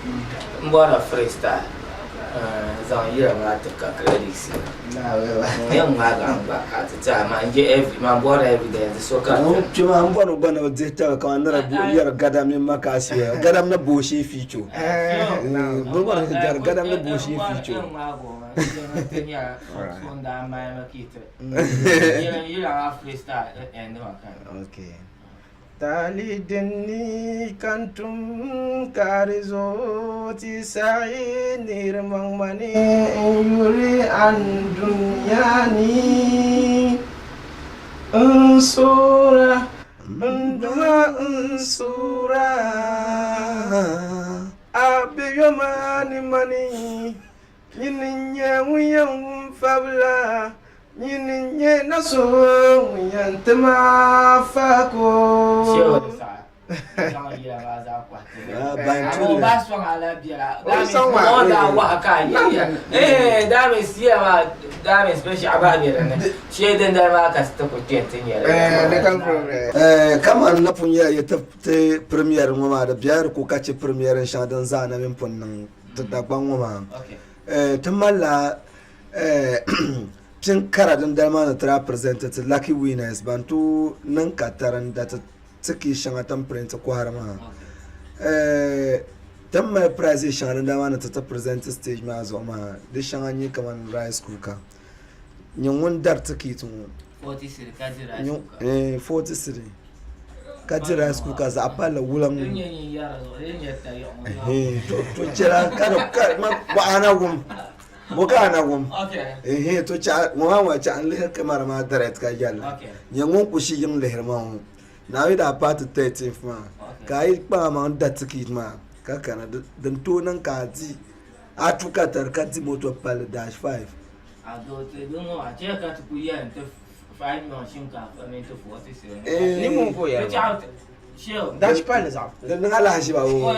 m bɔrila freestyle zaŋ yila maa ti ka credits n yɛn ŋmaagi a gba ka ti tiɛha man je man bɔrila evidence di so ka Ŋun kpɛ maa n bɔri gba ni bi dihi taba kamani ni di yɛri gadam mini makaasiya gadam ni booshee fiicho bi bɔri ni yɛri gadam ni booshee fiicho Okay. Taali din ni ka n tum ka di zooi ti saɣi nir maŋma ni n yuri andunia ni. N suura, n Duuma n suura, a be yoma ni mani, nyini n-nyɛ ŋun yɛn wum fabila. Nyini n-nyɛ na so ŋun yɛn ti ma faako. Kaman n ni pun yɛli yi ti premiere ŋɔ maa di bela di ko ka chɛ premiere shɛŋa din zaa na mini pun niŋ ti Dagbaŋ ŋɔ maa ti malila Pin kara din dali maa ni ti daa present ti lucky winners ban tooi niŋ ka tari n da ti ticket shɛŋa ti ni print kɔhiri maa. Ti ni mali prize shɛŋa din dali maa ni ti ti present stage maa zuɣu maa di shɛŋa n-nyɛ kamani rice cooker nyɛ ŋun dari ticket ŋɔ 40 cedi ka di rice cooker zaɣ palli wuliŋ to chɛla ka di na wum Bo ka a na wum? Ehe to chaɣa ŋɔ maa ŋɔ chaɣa n lihiri kamara maa direct ka yɛli nyɛ ŋun ku shi yiŋ lihiri ma ŋɔ Naawuni daa paai ti 13th maa ka a yi kpaŋ a maŋ da tikiti maa ka kana din tooi niŋ ka a di a tu ka tari ka di moto palli dash 5. Di niŋ alahiziba o.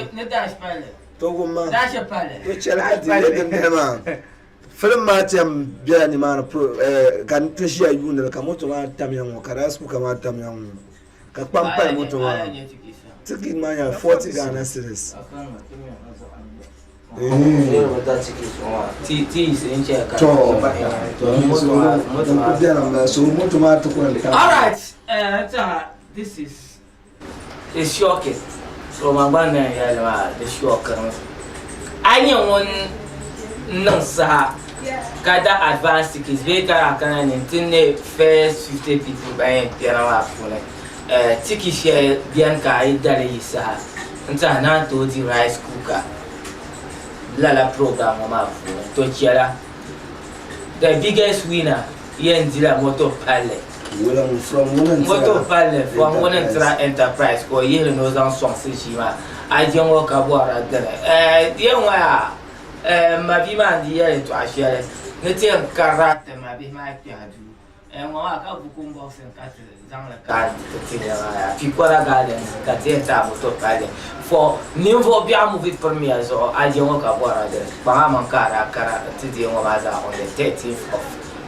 To wumma to chɛli ka di nyɛ din biɛni maa filim maa ti yɛn biɛla nimaani ka ti ʒiya yuundi li ka moto maa tamya ŋɔ ka rice cooker maa tamya ŋɔ ka kpam pali moto maa tikiti maa nyɛla 40 Ghana cedis. To moto maa ti ku yɛn tam. All right, this is Di shocking so man gba ni yɛli maa di shockirimi a yi nyɛ ŋun niŋ saha ka da advance tickets bee ka daa kana ni nti ne first 50 people ban yɛn kpɛna maa puuni ticket shɛli beni ka a yi dali yi saha n tiɛha naan tooi di rice cooker lala program ŋɔ maa puuni to chɛla the biggest winner yɛn dila moto palli. Moto palli from ŋuni n-tira Enterprise ka o yihili ni o zaŋ sɔŋsi ʒii maa. A je ŋɔ ka bɔrila dini. Di yɛn ŋɔya n ma bia maa n-di yɛli yɛtɔɣa shɛli ni ti yɛn karila ti ma bihi maa kpɛhi duu. Ŋɔ maa ka buku boxing ka ti zaŋ li ka ti nya maa yaa Picora Gardens ka ti yɛn ti a moto palli for ninvuɣ biɛɣu movie premiere zuɣu a je ŋɔ ka bɔrila dini. Kpaŋ a maŋ ka a daa kana nti deei ŋɔ maa zaa on the 13th of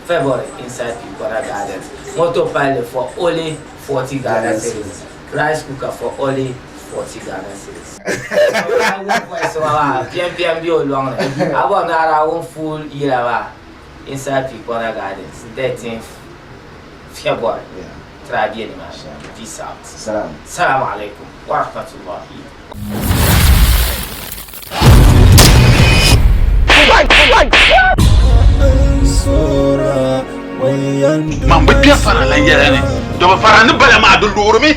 February inside Picora Gardens. Moto palli for only 40 Ghana cedis. Rice cooker for only 40 Ghana cedis. Voice maa piɛm piɛm be o lɔŋ ni. A bɔri ni a daa wum full yila maa inside Picora Gardens 13th February. Try be ni maa. Peace out. Salam. Salamu alaikum wa rahmatullahi. Man bi kpɛri fara lan yɛla ni, dama fara ni bala maa di loorimi.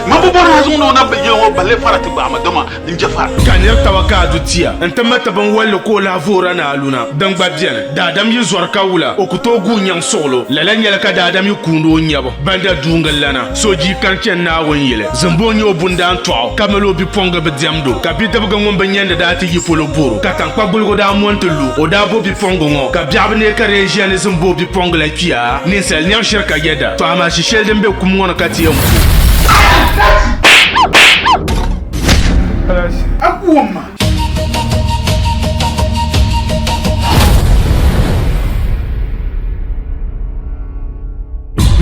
Man bi bɔri a zuŋ ni o na yili ŋɔ balle fara ti gbaai ma dama n je fara. Ka nir taba ka a du tia nti ma ti binwolli ka o lahi voora ni a luna, din gba beni. Daadam yi zɔri ka wula, o ku tooi guui nyaŋ suɣilo. Lala nyɛla ka daadam yi kuundi o nyabu banda duungi lana. So jii kani chani Naawuni yili, zimbo n-nyɛ o bundaan tɔɣu, ka mali o bipuɣiŋga bi diɛmd o, ka bidibiga ŋun bi nyandi daa ti yi polo bɔr o, ka taŋkpagbuligu daa mɔni ti lu. O daa bo bipuɣiŋga ŋɔ, ka biɛɣu bi neei ka di yɛn ʒiya ni zimbo o bipuɣiŋga la kpiya. Ninsal niɛm shiri ka yɛda, tɔ amaa shi shɛli din be kum ŋɔ ni ka ti yɛn ku.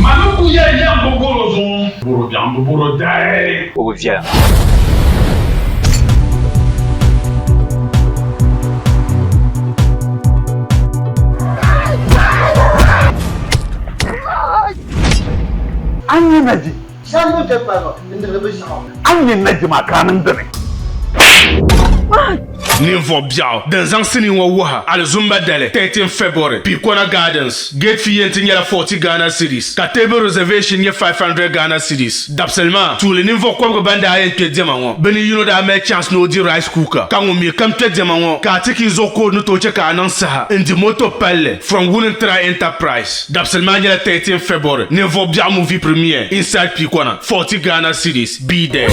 Mani ku yɛli yɛm bi bɔro zuŋɔ. Bɔro biɛɣu bi bɔro dahi. O bi viɛla. A ni na di. A ni na di maa ka a niŋ dini. Ninvuɣ biɛɣu din zaŋ sinii ŋɔ wuha Alizumba dali 13 February, Pikona Gardens. Gate fee yɛn ti nyɛla 40 Ghana cedis ka table reservation nyɛ 500 Ghana cedis. Dabisili maa, tuuli ninvuɣ kɔbiga ban daa yɛn kpe diɛma ŋɔ, bɛ ni yino daa mali chance ni o di rice cooker, ka ŋun mi kam kpe diɛma ŋɔ ka a ti ka yi zuɣu code ni tooi che ka a niŋ saha n-di moto palli from Wunintira Enterprise. Dabisili maa nyɛla 13 February, ninvuɣ biɛɣu movie premiere inside Pikona, 40 Ghana cedis. Be there.